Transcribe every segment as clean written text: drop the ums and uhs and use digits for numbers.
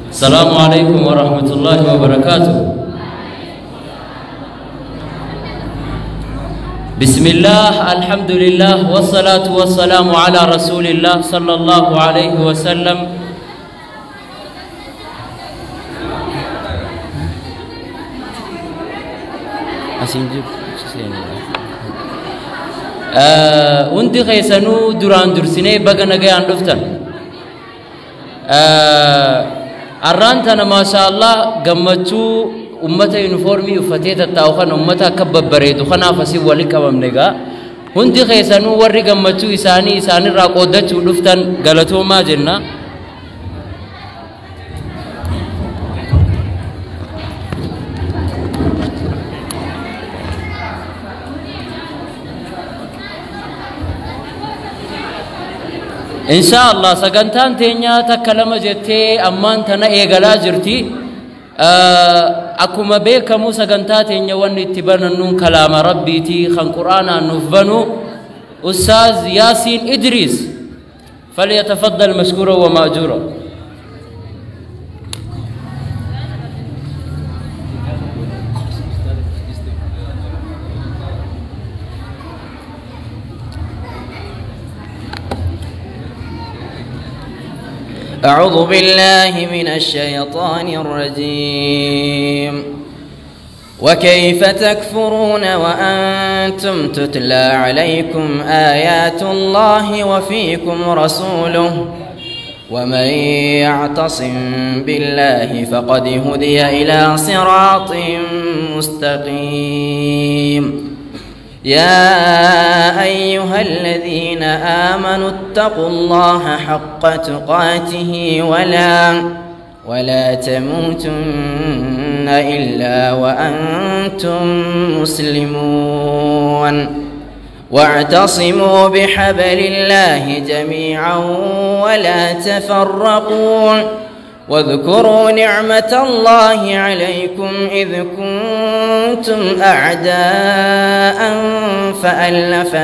السلام عليكم ورحمة الله وبركاته. بسم الله، الحمد لله، والصلاة والسلام على رسول الله صلى الله عليه وسلم. Hundi keessanuu duraan dursinee baga nagayaan dhuftan. Arraan tana maasha Allah gammachuu ummata yuunifoormii uffatee tattaa'u kana, ummata akka babbareedu kanaaf asii wali qabamne gaa. Hundi keessanuu warri gammachuu isaanii isaanirraa qooddachuu dhuftan galatoomaa jenna. Insha Allah sagantaan teenya takka lama jettee ammaan tana eegalaa jirti. Akkuma beekamu sagantaa teenya wanni itti banannuun kalaama Rabbiiti, kan Qur'aanaan nuuf banu Ustaaz Yaasiin Idriis. فليتفضل مشكورا ومأجورا. أعوذ بالله من الشيطان الرجيم. وكيف تكفرون وأنتم تتلى عليكم آيات الله وفيكم رسوله ومن يعتصم بالله فقد هدي إلى صراط مستقيم. يا أيها الذين آمنوا اتقوا الله حق تقاته ولا تموتن إلا وأنتم مسلمون. واعتصموا بحبل الله جميعا ولا تفرقوا واذكروا نعمة الله عليكم إذ كنتم أعداء فألف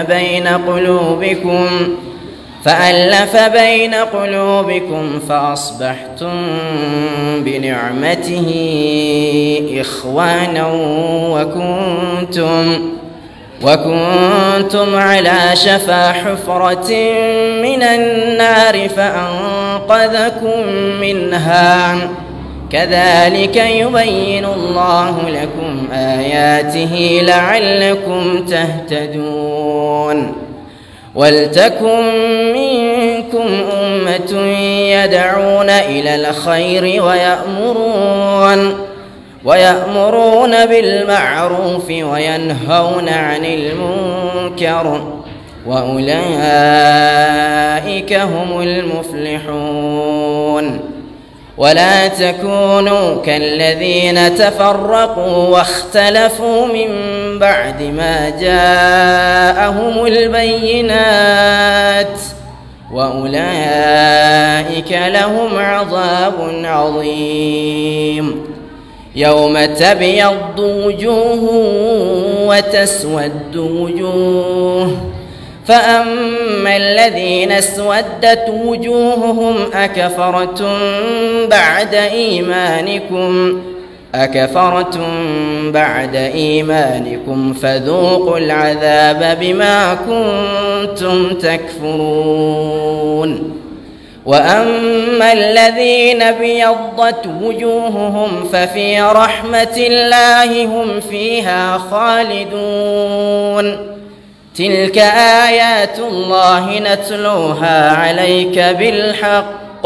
بين قلوبكم فأصبحتم بنعمته إخوانا وكنتم على شفا حفرة من النار فأنقذكم منها. كذلك يبين الله لكم آياته لعلكم تهتدون. ولتكن منكم أمة يدعون إلى الخير ويأمرون بالمعروف وينهون عن المنكر وأولئك هم المفلحون. ولا تكونوا كالذين تفرقوا واختلفوا من بعد ما جاءهم البينات وأولئك لهم عذاب عظيم. يوم تبيض وجوه وتسود وجوه فأما الذين اسودت وجوههم أكفرتم بعد إيمانكم فذوقوا العذاب بما كنتم تكفرون. وأما الذين ابيضت وجوههم ففي رحمة الله هم فيها خالدون. تلك آيات الله نتلوها عليك بالحق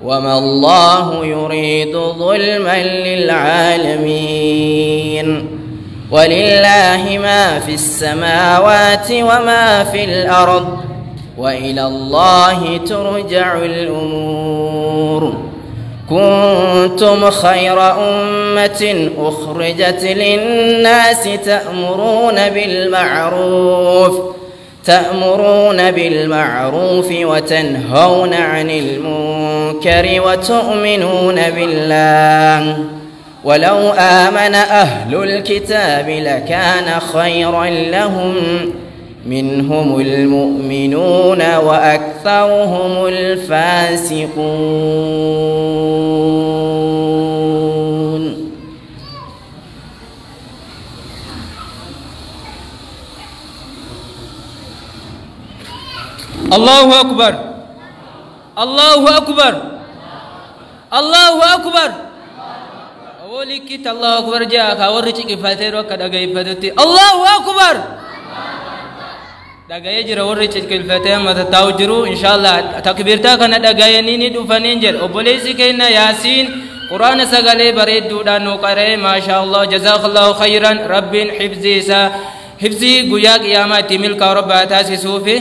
وما الله يريد ظلما للعالمين. ولله ما في السماوات وما في الأرض وإلى الله ترجع الأمور. كنتم خير أمة أخرجت للناس تأمرون بالمعروف وتنهون عن المنكر وتؤمنون بالله. ولو آمن أهل الكتاب لكان خيرا لهم منهم المؤمنون وأكثرهم الفاسقون. Allahu Akbar. Allahu Akbar. Allahu Akbar. Awwalikki Allahu Akbar jaa ka warri ciqifatee akka dhaggeeffatutti Allahu Akbar. Dhaga'ee jira warri ciqilfatee amma tattaa'u jiru inshallah takbiirtaa kana dhaga'anii ni dhufaniin jedha obboleessi keenya Yaasiin quraana sagalee bareedduudhaan nu qara'e maashaa Allah jazaakallahu khayran rabbiin hifzii isaa hifzii guyyaa qiyaamaa itti milkaa rabbaa taasisuufi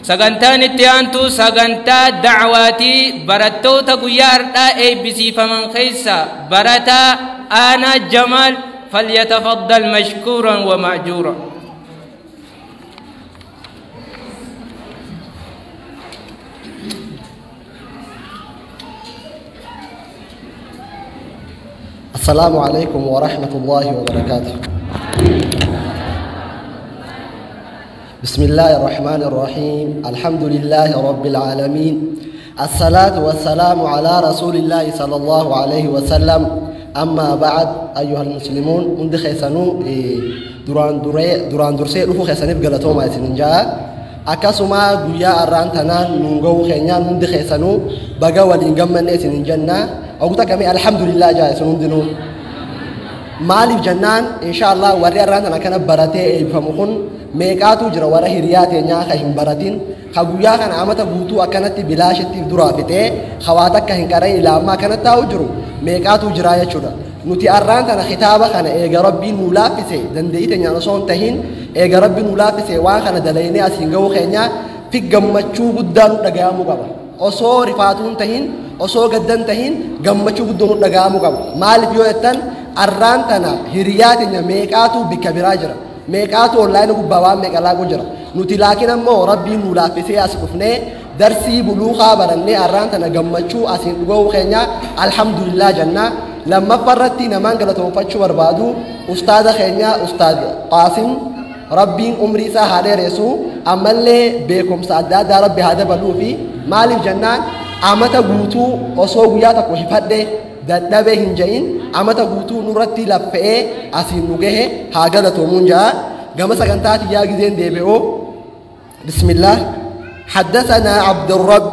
sagantaan itti aantu sagantaa dacwaatii barattoota guyyaa har'aa eebbisiifaman keessa barataa Aanaa Jamaal falyatafaddal mashkuuran wa ma'juura. السلام عليكم ورحمة الله وبركاته. بسم الله الرحمن الرحيم. الحمد لله رب العالمين. الصلاة والسلام على رسول الله صلى الله عليه وسلم. أما بعد أيها المسلمون عند خيسانو duraan dursee dhufu keessaniif galatooma isinin jaa akkasuma guyyaa arraan tanaan nuun ga'uu keenyaan hundi keessanuu baga waliin gammanne isinin jenna oguta kamii alhamdulillah jaa isin hundinuu maaliif jennaan inshaallah warri arraan tana kana baratee eebbifamu kun meeqaatu jira warra hiriyaa teenyaa ka hin baratin ka guyyaa kana amata guutuu akkanatti bilaashittiif duraa fixee hawaata akka hin qara'in ilaamaa akkanatti taa'u jiru meeqaatu jira jechuudha. Nuti arraan tana kitaaba kana eega rabbiin nuu laaffise dandeettii teenyaan osoo hin tahin eega rabbiin nuu laaffise waan kana dalaynee asiin ga'uu keenya fi gammachuu guddaa nu dhaga'amuu qaba. Osoo rifaatuu hin tahin osoo gaddan tahin gammachuu guddoo nu dhaga'amuu qaba. Maaliif yoo jettan arraan tana hiriyaa teenya meeqaatu bikka biraa jira. Meeqaatu onlaayinii gubbaa waan meeqa laaqu jira. Nuti laakiin ammoo rabbiin nuu laaffisee as dhufnee darsii buluuqaa barannee arraan tana gammachuu asiin dhuga'uu keenya alhamdulillah jennaa. Lammaffaa irratti namaan galatoonfachuu barbaadu ustaada keenya ustaad Qaasim rabbiin umrii isaa haa dheeressu ammallee beekumsa adda addaa rabbi haa dabaluu fi maaliif jennaan amata guutuu osoo guyyaa tokko hifadhe dadhabee hin je'in amata guutuu nurratti laffa'ee asiin nu gahe haa galatoomuun ja'a gama sagantaa tiyyaa gizeen deebi'u bismillah حدثنا عبد الرب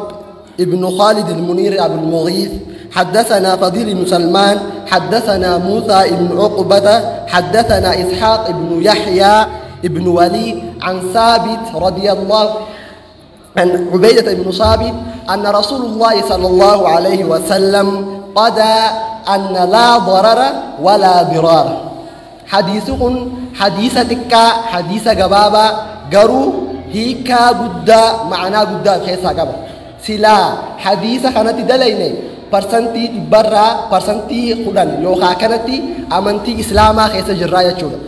ابن خالد المنير أبو المغيث حدثنا فضيل بن سلمان حدثنا موسى بن عقبة حدثنا إسحاق بن يحيى بن ولي عن ثابت رضي الله عن عبيدة بن ثابت أن رسول الله صلى الله عليه وسلم قضى أن لا ضرر ولا ضرار. حديثكم حديث تكا حديث جبابا جرو هيكا قدا معنا قدا خيسا جبا سلا حديث خانتي دليني parsantii dhibbarraa parsantii 10 yookaan kanatti amantii islaamaa keessa jirraa jechuudha.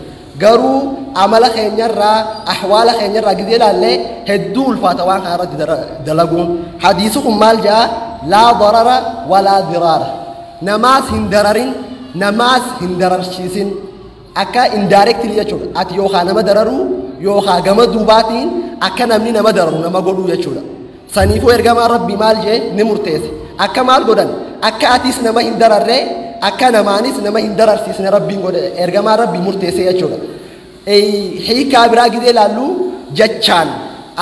Garuu amala keenyarraa ahwaala keenyarraa gizee ilaallee hedduu ulfaata waan kana irratti dalaguun. Hadiisi kun maal jedha? Laa darara walaa diraara. Namaas hin dararin namaas hin dararsiisin. Akka indirectly jechuudha. Ati yookaan nama dararuu yookaan gama duubaatiin akka namni nama dararu nama godhuu jechuudha. Saniifuu ergamaan rabbii maal jee ni murteesse. Akka maal godhan akka atis nama hin dararree akka namaanis nama hin dararsiisne rabbiin godhe ergamaan rabbii murteesse jechuudha. Hiikaa biraa gizee ilaallu jechaan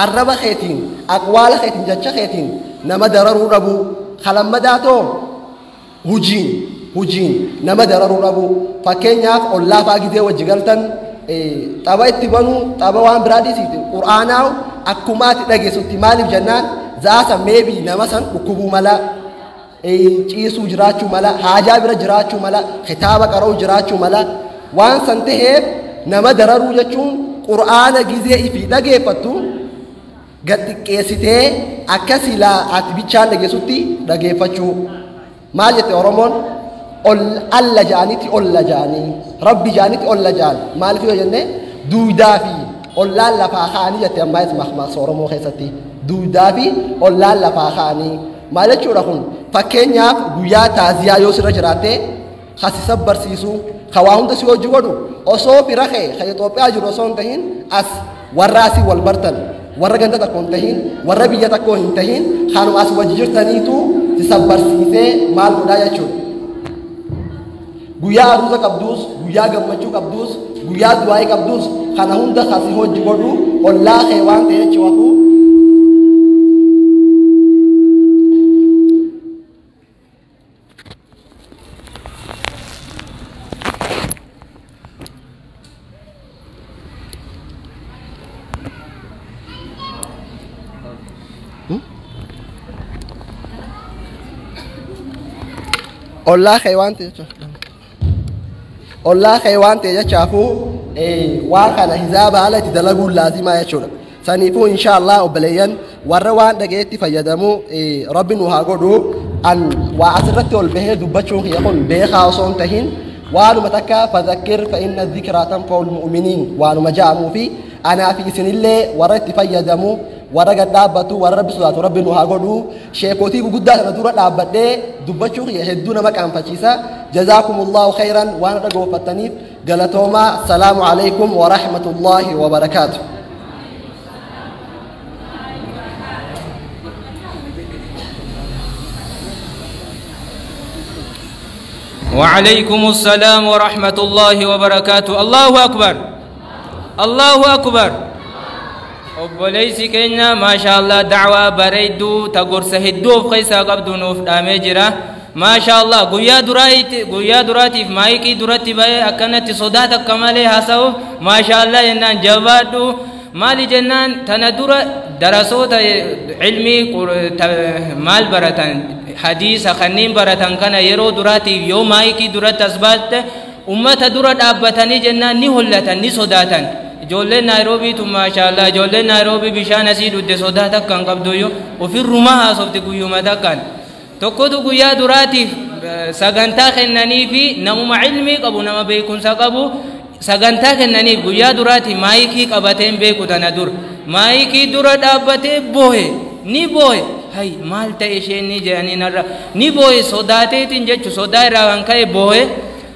arraba keetiin aqwaala keetiin jecha keetiin nama dararuu dhabuu kalammadaa too hujiin nama dararuu dhabuu fakkeenyaaf ollaa fa'aa gizee wajji galtan tapha itti banuu tapha waan biraa dhiisiiti qur'aanaa akkuma ati dhageessutti maaliif jennaan zaasa meebii nama san dhukkubuu mala ciisuu jiraachuu mala haajaa bira jiraachuu mala kitaaba qara'uu jiraachuu mala waan san taheef nama dararuu jechuun qur'aana gizee ifii dhageeffattu gad xiqqeessitee akka silaa ati bichaan dhageessutti dhageeffachuu. Maal jette Oromoon ol alla ja'anitti olla ja'anii rabbi ja'anitti olla ja'an maaliif yoo jenne duudaa fi ollaan lafaa ka'anii jette ammaas mahmaasa Oromoo keessatti duudaa fi ollaan lafaa ka'anii maal jechuudha kun fakkeenyaaf guyyaa taaziyaa yoo sirra jiraatte hasisa barsiisuu hawaa hunda si hojii godhu osoo fira kee kan Itoophiyaa jiru osoo hin tahin as warra asii wal bartan warra ganda tokko hin tahin warra biyya tokko hin tahin kanuma as wajji jirtaniitu si sabbarsiisee maal godhaa jechuudha. Guyyaa aruuza qabduus guyyaa gammachuu qabduus guyyaa du'aayii qabduus kana hunda kasi hojii godhu ollaa kee waan ta'e jechuudha. Ollaa kee waan ta'e ollaa kee waan ta'e jechaafuu waan kana hizaaba haala itti dalaguun laazimaa jechuudha. Saniifuu inshaallah obboleeyyan warra waan dhageetti fayyadamu rabbi nu haa godhu. An waa asirratti ol bahee dubbachuun kiyya kun beekaa osoo hin tahin waanuma takka fadhakkir fa inna dhikraa tanfa'ul mu'miniin waanuma ja'amuu fi anaa fi isinillee warra itti fayyadamu warra gad dhaabbatu warra rabbi sodaatu rabbi nu haa godhu. Sheekotii guguddaa sana dura dhaabbadhee dubbachuu kiyya hedduu nama qaanfachiisa. Jazaakumullahu khayran waan dhagoofattaniif galatoomaa. Assalaamu alaikum wa rahmatullahi wa barakaatu. وعليكم السلام ورحمة الله وبركاته. الله أكبر الله أكبر. Obboleessi keenya maashaallah dacwaa bareedduu ta gorsa hedduu of keessaa qabdu nuuf dhaamee jira. Maashaallah guyyaa duraati guyyaa duraatiif maayikii duratti bahee akkanatti sodaa takka malee haasa'uuf maashaallah jennaan jabaadhu. Maali jennaan tana dura darasoota ilmii maal baratan hadiisa kanneen baratan kana yeroo duraatiif yoo maayikii duratti as baatte ummata dura dhaabbatanii jennaan ni hollatan ni sodaatan. Ijoolleen Naayiroobiitu maashaallah ijoolleen Naayiroobii bishaan asii dhugde sodaa takka hin qabduyyuu ofirrumaa haasofti guyyuma takkaan. Tokkotu guyyaa duraatiif sagantaa kennanii fi namuma ilmii qabu nama beekumsa qabu sagantaa kennaniif guyyaa duraati maayikii qabateen beeku tana dura maayikii dura dhaabbatee boohe ni boohe hay maal ta'e isheen ni jedhanii narra ni boohe sodaateetiin jechu sodaa irraa kan ka'e boohe.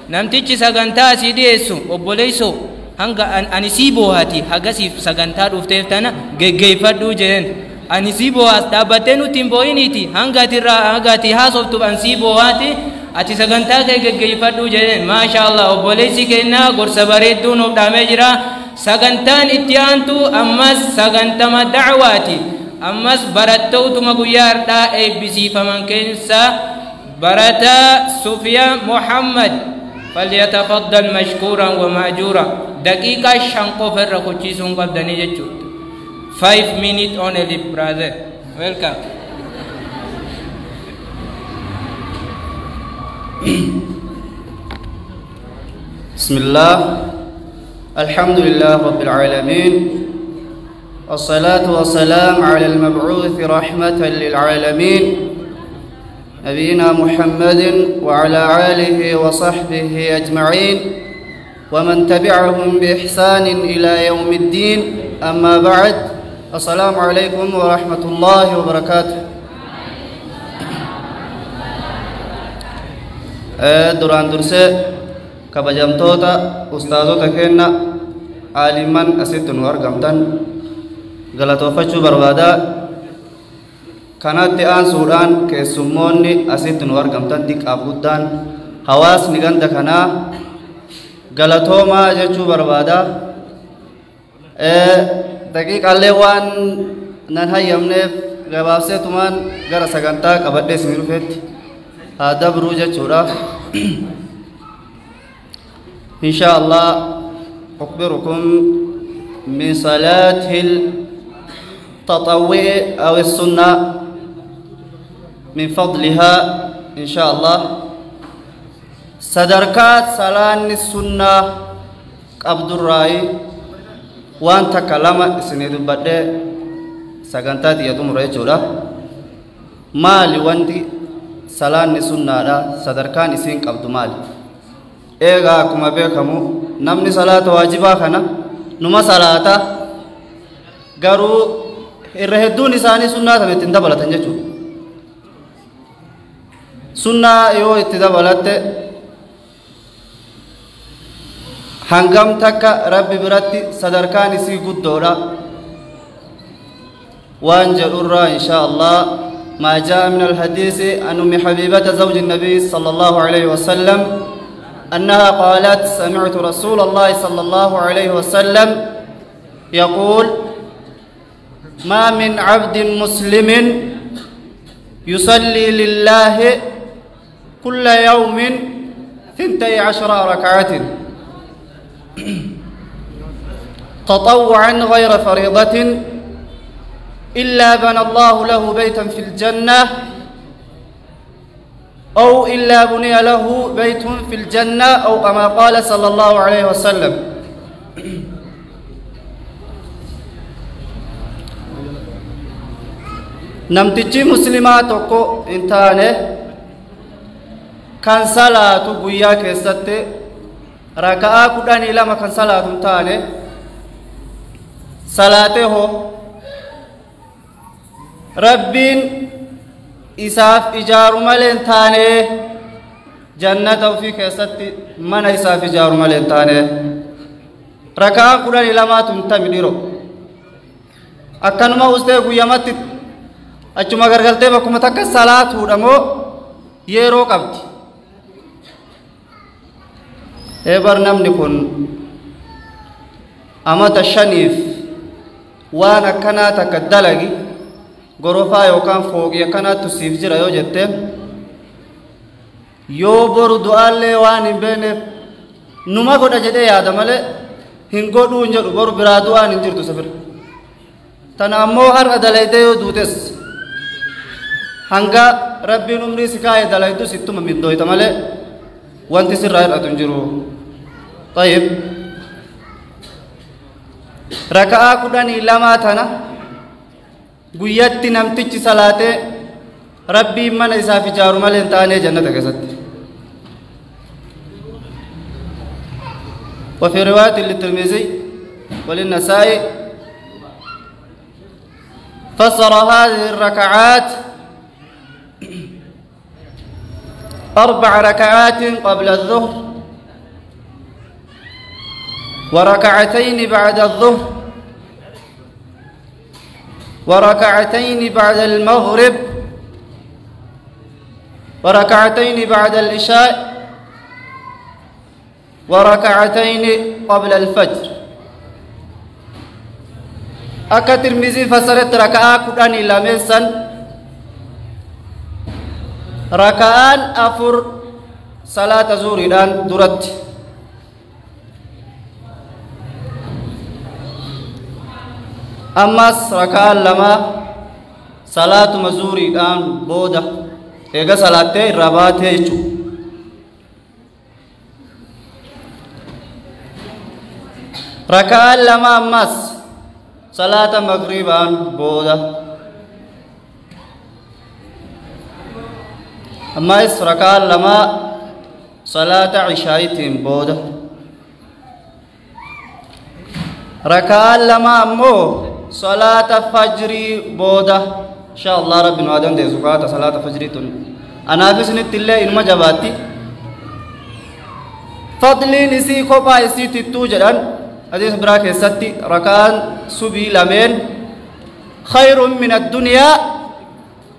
Namtichi sagantaa asii dhiyeessu obboleessoo hanga ani sii boohaati hagasiif sagantaa dhufteef tana geggeeffadhuu jedheen. Ani sii boohaas dhaabbattee nutti hin boo'iniiti hanga ati irraa hanga ati haasoftuuf an sii boohaati ati sagantaa kee geggeeffadhuu jedheen. Maashaallah obboleessi keenya gorsa bareedduu nuuf dhaamee jira. Sagantaan itti aantu ammas sagantama dacwaati. Ammas barattootuma guyyaa har'aa eebbisiifaman keessa barataa Sufiyaan Muhammad falyatafaddal mashkuuran wa maajuura. Daqiiqaa 5 qofa irra kochiisuun qabdanii jechuudha. 5 minute only brother. Welcome. بسم الله الحمد لله رب العالمين والصلاة والسلام على المبعوث رحمة للعالمين نبينا محمد وعلى آله وصحبه أجمعين ومن تبعهم بإحسان إلى يوم الدين. أما بعد، السلام عليكم ورحمة الله وبركاته. Duraan dursee kabajamtoota ustaazota keenya aaliman asitti nu argamtan galatoofachuu barbaadaa. Kanatti aansuudhaan keessummoonni asitti nu argamtan xiqqaaf guddaan hawaasni ganda kanaa galatoomaa jechuu barbaadaa. Daqiiqaallee waan nan hayyamneef gabaabseetumaan gara sagantaa qabadhee isin dhufetti haa dabruu jechuudha. إن شاء الله أخبركم من صلاة التطوع أو السنة من فضلها إن شاء الله. صدركات صلاة السنة عبد الرأي وأن تكلم سند بدء سكنتات يتم رجولا ما لوانتي صلاة السنة صدركان إسين عبد مال. Egaa akkuma beekamu namni salaata waajibaa kana numa salaata garuu irra hedduun isaanii sunnaa sana ittiin dabalatan jechuudha. Sunnaa yoo itti dabalatte hangam takka rabbi biratti sadarkaan isii guddoodha waan jedhurraa insha Allah. ما جاء من الحديث عن أم حبيبة زوج النبي صلى الله عليه وسلم أنها قالت سمعت رسول الله صلى الله عليه وسلم يقول ما من عبد مسلم يصلي لله كل يوم 12 ركعة تطوعا غير فريضة إلا بنى الله له بيتا في الجنة أو إلا بني له بيت في الجنة أو كما قال صلى الله عليه وسلم. Namtichi muslimaa tokko hin taane kan salaatu guyyaa keessatti raka'aa 12 kan salaatu hin taane salaatee hoo Rabbiin isaaf ijaaru malee hin taane jannata ofii keessatti mana isaaf ijaaru malee hin taane raka'aa 12 tun tami dhiro akkanuma ustee guyyamatti achuma gargaltee bakkuma takka salaatuudha moo yeroo qabdi. Eebar namni kun amata 5 waan akkanaa takka dalagi gorofaa yookaan fooqii akkanaattu siif jira yoo jetteen yoo boru du'aallee waan hin beekneef numa godha jedhee yaada malee hin godhuu hin jedhu boru biraa du'aan hin jirtu safira. Tana ammoo har'a dalaydee yoo duutes hanga Rabbiin umrii si kaa'e dalaydus ittuma mindooyta malee wanti sirraa hir'atu hin jiru. Tayyib raka'aa 12 tana guyyatti namtichi salaatee Rabbiin mana isaaf ijaaru malee hin taane jannata keessatti. وفي رواية للترمذي وللنسائي فسر هذه الركعات 4 ركعات قبل الظهر وركعتين بعد الظهر وركعتين بعد المغرب وركعتين بعد العشاء وركعتين قبل الفجر. أكا ترمذي فسرت ركعة 12 سن ركعان 4 صلاة زوريدان درت أمس ركعان 2 صلاة مزوريدان بودة إيجا صلاة رباته يجو. ركعان 2 أمس صلاة مغربان بودة أمس ركعان 2 صلاة عشاء بودة ركعان 2 أمو صلاة فجر بودة. إن شاء الله ربنا آدم دي زكاة صلاة فجر تن أنا في سنة الله إنما جباتي فضل نسي كوبا يسي تتو جدًا حديث براك ستي ركعان سبي لمن خير من الدنيا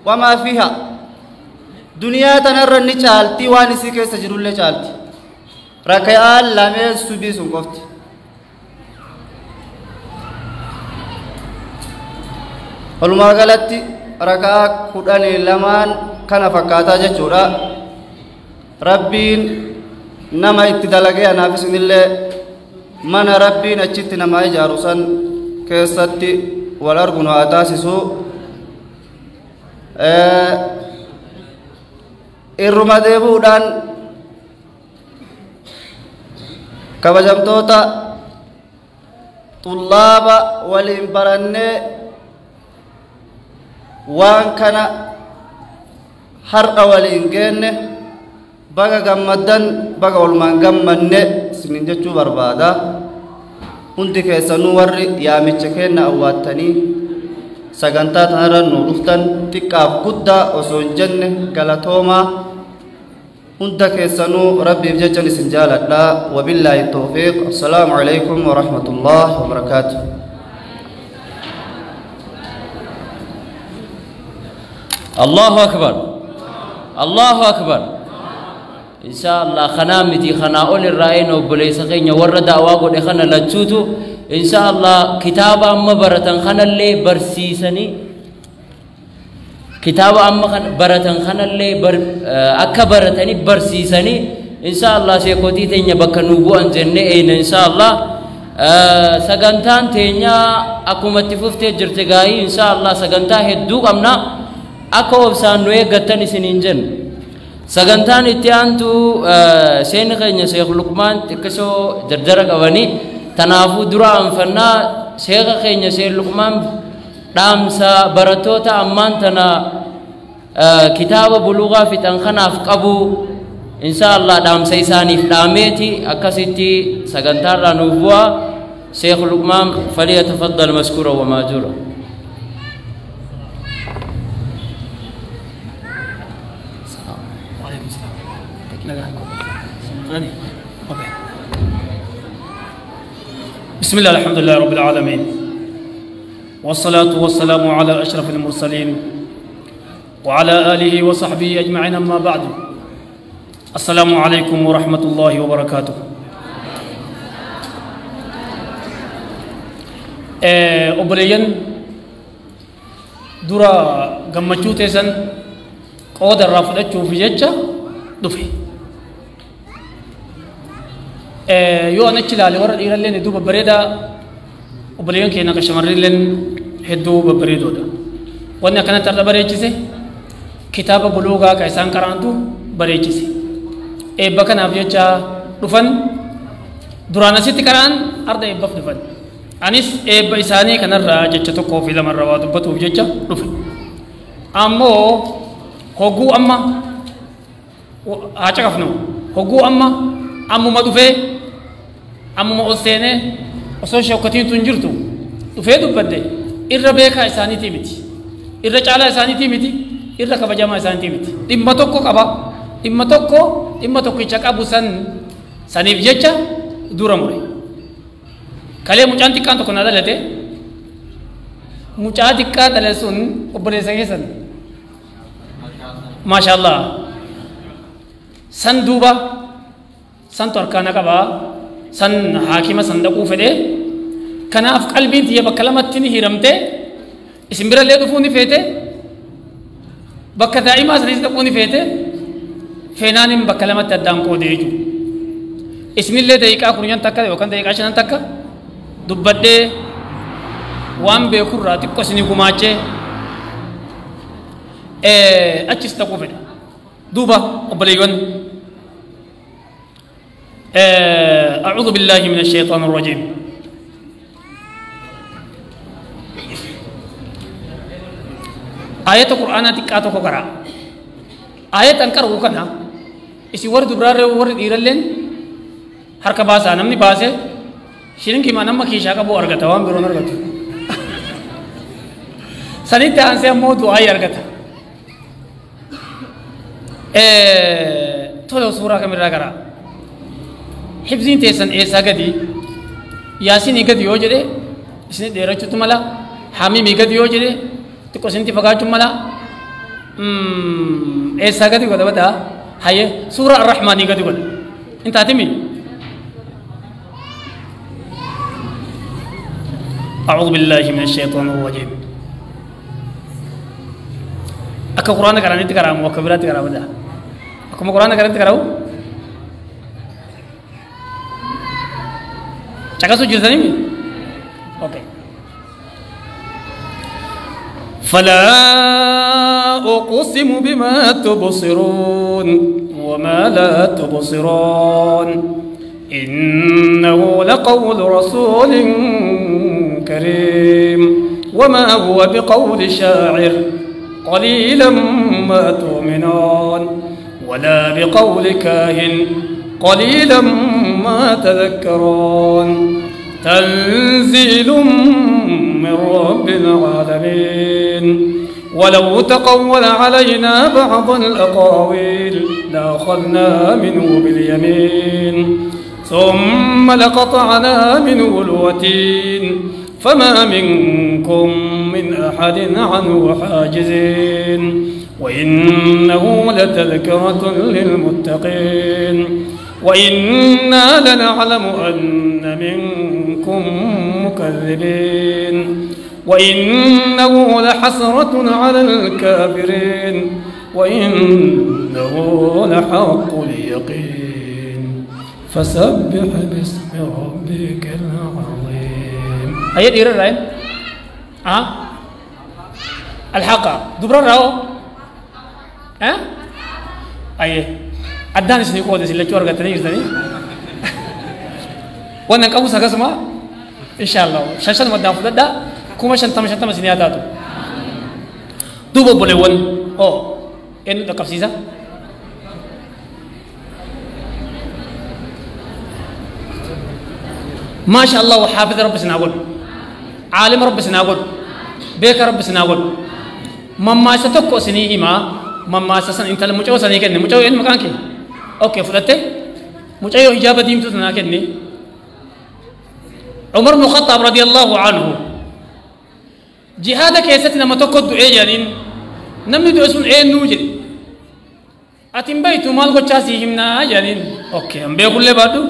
وما فيها. دنيا تنر نچالتي وانسي کے سجرول چالتي ركعان لمن سبي سنقفت. Walumaa galatti raka'aa 12 kana fakkaataa jechuudha. Rabbiin nama itti dalagee anaaf isinillee mana Rabbiin achitti nama ijaaru san keessatti wal argu nu haa taasisu. Irruma deebi'uudhaan kabajamtoota xullaaba waliin barannee waan kana har'a waliin geenne baga gammaddan baga walumaan gammanne isiniin jechuu barbaada. Hundi keessanuu warri yaamicha keenna awwaattanii sagantaa tanarra nu dhuftan xiqqaaf guddaa osoo hin jenne galatoomaa. Hunda keessanuu Rabbiif jechan isin jaaladha. Wabillaahi tawfiiq. Assalaamu alaykum wa rahmatullahi wa barakaatuh. الله أكبر الله أكبر. إن شاء الله خنامتي خنا أول الرأيين وبليس خين ورد أواقول خنا لتشوتو إن شاء الله كتاب أما برتن خنا اللي برسيسني كتاب أما برتن خنا اللي بر أكبرتني برسيسني إن شاء الله شيخوتي تيني بكنوبو أنجنة إن شاء الله سجنتان تيني أكومتي ففتي جرتجاي إن شاء الله سجنتا هدوك أمنا أكو أبسان نوي قتني سنينجن. Sagantaan itti aantu seenni keenya Sheekh Luqmaan xiqqisoo jardara qabanii tanaafuu dura anfannaa sheekha keenya Sheekh Luqmaan dhaamsa barattoota ammaan tana kitaaba buluugaa fixan kanaaf qabu insha Allah dhaamsa isaaniif dhaameeti akkasitti sagantaarraa nuuf bu'a. Sheekh Luqmaan falyatafaddal mashkuura wa maajuura. بسم الله الحمد لله رب العالمين والصلاة والسلام على أشرف المرسلين وعلى آله وصحبه أجمعين أما بعد السلام عليكم ورحمة الله وبركاته. أبليين درا غمچو تيسن قود الرافدچو في جچا دفي yoo an achi ilaale warra dhiiralleen hedduu babbareedaa obboleeyyan keenya akka shamarrilleen hedduu babbareedoodha. Wanni akkanatti har'a bareechise kitaaba buluugaa ka isaan qaraantu bareechise. Eebba kanaaf jecha dhufan duraan asitti qara'an arda eebbaaf dhufan. Anis eebba isaanii kanarraa jecha tokkoo fi lamarraa waa dubbatuuf jecha dhufe. Ammoo hogguu amma haa caqafnu hogguu amma ammuma dhufee ammuma ol seenee osoo shokkatiin tun jirtu dhufee dubbadde irra beekaa isaaniitii miti irra caalaa isaaniitii miti irra kabajamaa isaaniitii miti dhimma tokko qaba dhimma tokko dhimma tokkicha qabu san saniif jecha dura mure kalee mucaan xiqqaan tokko na dhalate mucaa xiqqaa dhalate sun obboleessa keessan maashaallah san duuba santu harkaana qabaa san haakima san dhaquu fedhe kanaaf qalbiin tiyya bakka lamatti ni hiramte isin birallee dhufuu ni feete bakka daa'imaa sanis dhaquu ni feete feenaanin bakka lamatti addaan qoodee jechuudha. Isinillee daqiiqaa 10 takka yookaan daqiiqaa 5 takka dubbadhee waan beekurraa xiqqoo isinii gumaachee achis dhaquu fedha. Duuba obboleeyyan أعوذ بالله من الشيطان الرجيم. آية القرآن تكاتو كقرأ آية أنكر وكنا إسي ورد برار ورد إيرلين حركة باسا نمني باسه شيرين كي ما نما كيشا كبو أرغتا وام برون أرغتا سنيت أنسى مو دعاء أرغتا تولو سورة كمرة قرأ حفظين تيسن إيسا قدي ياسين قدي يوجده إسني ديرچو تملا حميمي قدي يوجده تكو سنتي فقاچو ملا إيسا قدي قد بدا هاي سورة الرحمن قدي قد انت هتمي. أعوذ بالله من الشيطان الرجيم. أكا قرآن قرآن تقرأ وكبرات تقرأ بدا أكو قرآن قرآن تقرأ cakasu jirtanii? Okay. فلا أقسم بما تبصرون وما لا تبصرون إنه لقول رسول كريم وما هو بقول شاعر قليلا ما تؤمنون ولا بقول كاهن قليلا ما تذكرون تنزيل من رب العالمين ولو تقول علينا بعض الأقاويل لأخذنا منه باليمين ثم لقطعنا منه الوتين فما منكم من أحد عنه حاجزين وإنه لتذكرة للمتقين وإنا لنعلم أن منكم مكذبين وإنه لحسرة على الكافرين وإنه لحق اليقين فسبح باسم ربك العظيم. هيا دير الرأي ها الحق دبر الرأو ها Ayyee addaan isinii qooda isin lachuu argattanii jirtanii. Wannan qabus akkasuma inshaallah shan shanuma addaan fudhadhaa 50,000 50,000 isinii haa taatu. Duuba obboleewwan oo eenyu dhaqqabsiisa? ما شاء الله وحافظ رب سناقول عالم رب سناقول بيك رب سناقول مما ستكو سني إما مما سسن انت المجو سني كني مجو إن مكانك أوكي فلتة مجو إجابة ديم تسنا كني عمر بن الخطاب رضي الله عنه جهاد كيستنا ما تقد إيه يعني نمني دوسون إيه نوجد أتم بيتو مال قشاسي همنا يعني أوكي أم بيقول لي بعده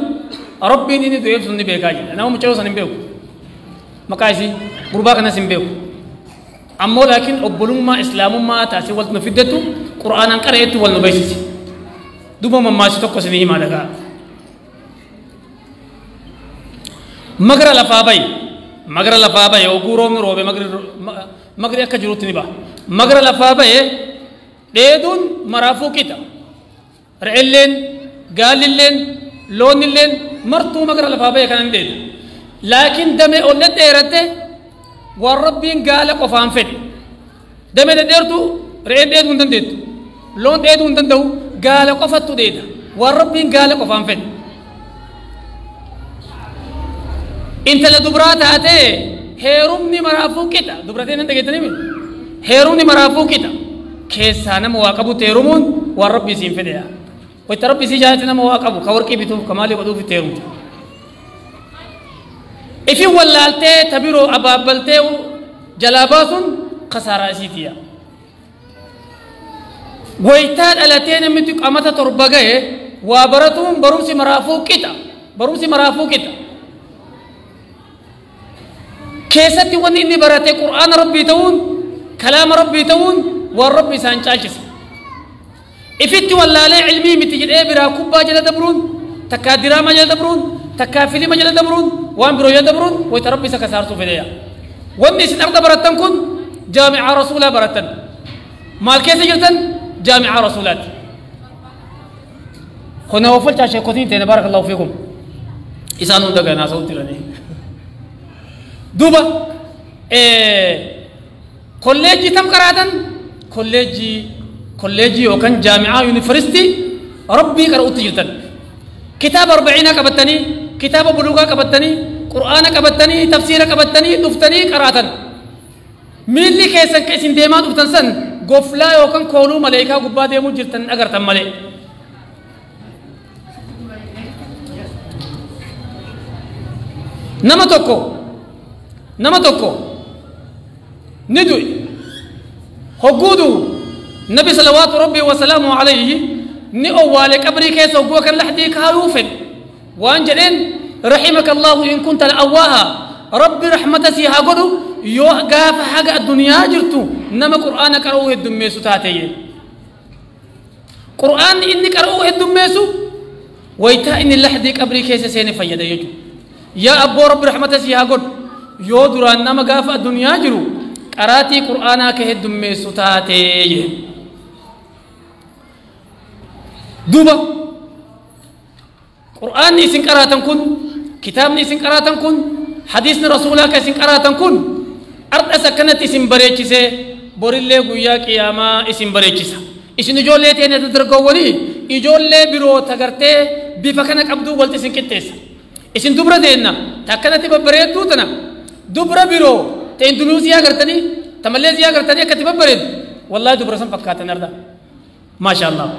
ربي ني دويب سن بيكاجي انا مچو سن بيكو مكايسي غربا كنا سن بيكو امو لكن ابلوم ما اسلام ما تاسي ولت نفدتو قران ان قريت ول نبيسي دوبا ما ماشي توكو سني ما دغا مغرا لفاباي مغرا لفاباي او غورو روبه مغري مغري اكا جروت ني با مغرا لفاباي ديدون مرافو كيتا رعلين قاللين لونلين مرتو مقرأ لفابي كان ديد لكن دمي أولد ديرته والربين قال قفان فد دمي ديرتو رعين ديد وندن ديد لون ديد وندن دو قال قفتو ديد والربين قال قفان فد انت لدبرات هاتي هيرومني مرافو كتا دبراتين انت قلتني مين هيرومني مرافو كتا كيسانا مواقبو تيرومون والرب يسين فديها ويتربي سجاتنا مواقبه كوركي بتوف كمالي بدو في تيرو إفي ولالتي تبيرو أبابلتي جلابات خسارة سيتيا ويتال ألتين متك أمتا تربجة وابرتهم بروسي مرافو كتا بروسي مرافو كتا كيستي وني براتي قرآن ربي تون كلام ربي تون والرب سانشاشس إفتي ولا لا علمي متجد إيه برا كوبا جل دبرون تكا دراما جل دبرون تكا فيلم جل دبرون وان برو جل دبرون ويتربي سكسار سوفيديا واني سن أرض برتن كن جامعة رسولة برتن مال كيس جلتن جامعة رسولات خنا وفلت عشان كوتين تين بارك الله فيكم إسانو دعنا ناس أوتيرني دوبا إيه كوليجي تم كراتن كوليجي كوليجي وكان جامعة يونيفرستي ربي قرأت جلتن كتاب 40 كبتني كتاب بلوغا كبتني قرآن كبتني تفسير كبتني دفتني قراتن مين اللي كيسن كيسن ديما دفتن سن غفلا وكان كولو ملائكة غبا ديمو جلتن أجرتن ملائ نما توكو ندوي هجودو نبي صلوات ربي وسلامه عليه ني أول قبري كيس وجوك لحدي كايوفن وانجلين رحمك الله إن كنت الأواها ربي رحمة سيها قدو يو قاف حق الدنيا جرتو نما قرآن كروه الدميسو تاتي قرآن إني كروه الدميسو ويتا إني لحدي قبري كيس سيني فيدا يجو يا أبو رب رحمة سيها قدو يو دران نما قاف الدنيا جرو قراتي قرآن كه الدميسو تاتي دوبا قرآن نيسن قراتن كن كتاب نيسن قراتن كن حديث رسولك اسن قراتن كن أرض أسكنت اسم بريتشيسه بوريلي غويا قياما اسم بريتشيسه اسن جولي تين تدرغولي اجولي بيرو تغرتي بفكنك عبدو ولت اسن كتيس اسن دبره دينا تكنتي ببريدو تنا دبره بيرو تندونيسيا غرتني تماليزيا غرتني كتي ببريد والله دبره سن فكاتن أردا ما شاء الله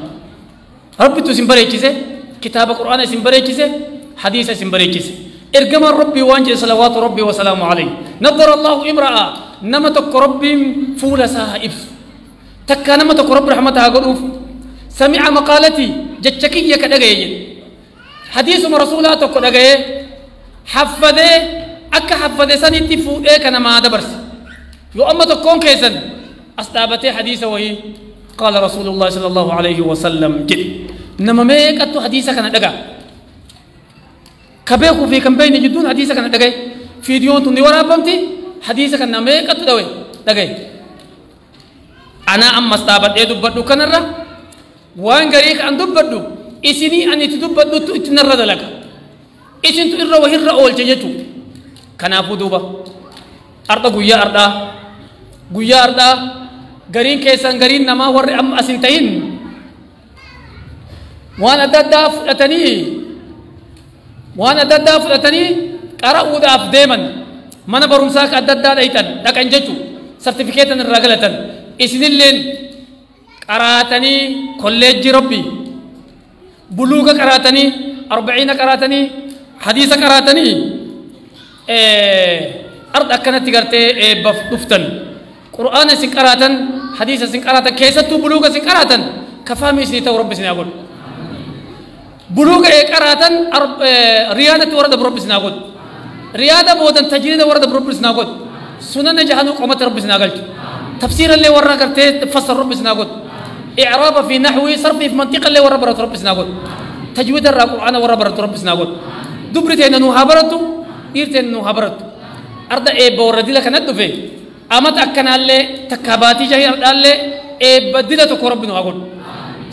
ربي تو سمبريتشيسه كتاب القرآن سمبريتشيسه حديث سمبريتشيسه ارجم ربي وانجل صلوات ربي وسلامه عليه نظر الله امرأة نمتك ربي فول ساها إبس تكا نمتك رب رحمتها قلوف سمع مقالتي جتشكية كدقية حديث رسولاتك كدقية حفظه أكا حفظه سنتي فوئه كان ما دبرس يو أما تكون كيسا أستابتي حديث وهي قال رسول الله صلى الله عليه وسلم جد نما ميكتو حديثة كان دقا كبيكو في كمبين جدون حديثة كان دقا فيديو توني ورا بمتي حديثة كان ميكتو دوي دقا أنا أما استابت إيدو بدو كنرة Waan garii kan dubbadhu isinii ani itti dubbadhutu itti narra dalaga. Isintu irra wahirra oolche jechuudha. Kanaafuu duuba arda guyyaa ardhaa guyyaa ardhaa gariin keessan gariin namaa warri amma asin ta'in waan adda addaa fudhatanii waan adda addaa fudhatanii qara'uudhaaf deeman mana barumsaa ka adda addaa dhayitan dhaqan jechuudha. Sartifikeetan irraa galatan isinilleen qaraatanii kolleejjii rabbii buluuga qaraatanii arbaciina qaraatanii hadiisa qaraatanii arda akkanatti gartee eebbaaf dhuftan qur'aana isin qaraatan hadiisa isin qaraatan keessattuu buluuga isin qaraatan kafaami isinii ta'u rabbi isin haa godhu buluuga ee qaraatan riyaadatti warra dabru rabbi isin haa godhu riyaada boodan tajriida warra dabru rabbi isin haa godhu sunana jahanuu qomatti rabbi isin haa galchu تفسير اللي ورا كرتي تفسر رب سناقول إعراب في نحوي صرف في منطقة اللي ورا برت رب سناقول تجويد القرآن ورا برت رب سناقول دبرتين إنه هبرتو إيرتين إنه هبرتو أرد إيه بوردي لك ندفع أما تأكن اللي تكاباتي جاي أرد اللي إيه بدلة تقرب إنه أقول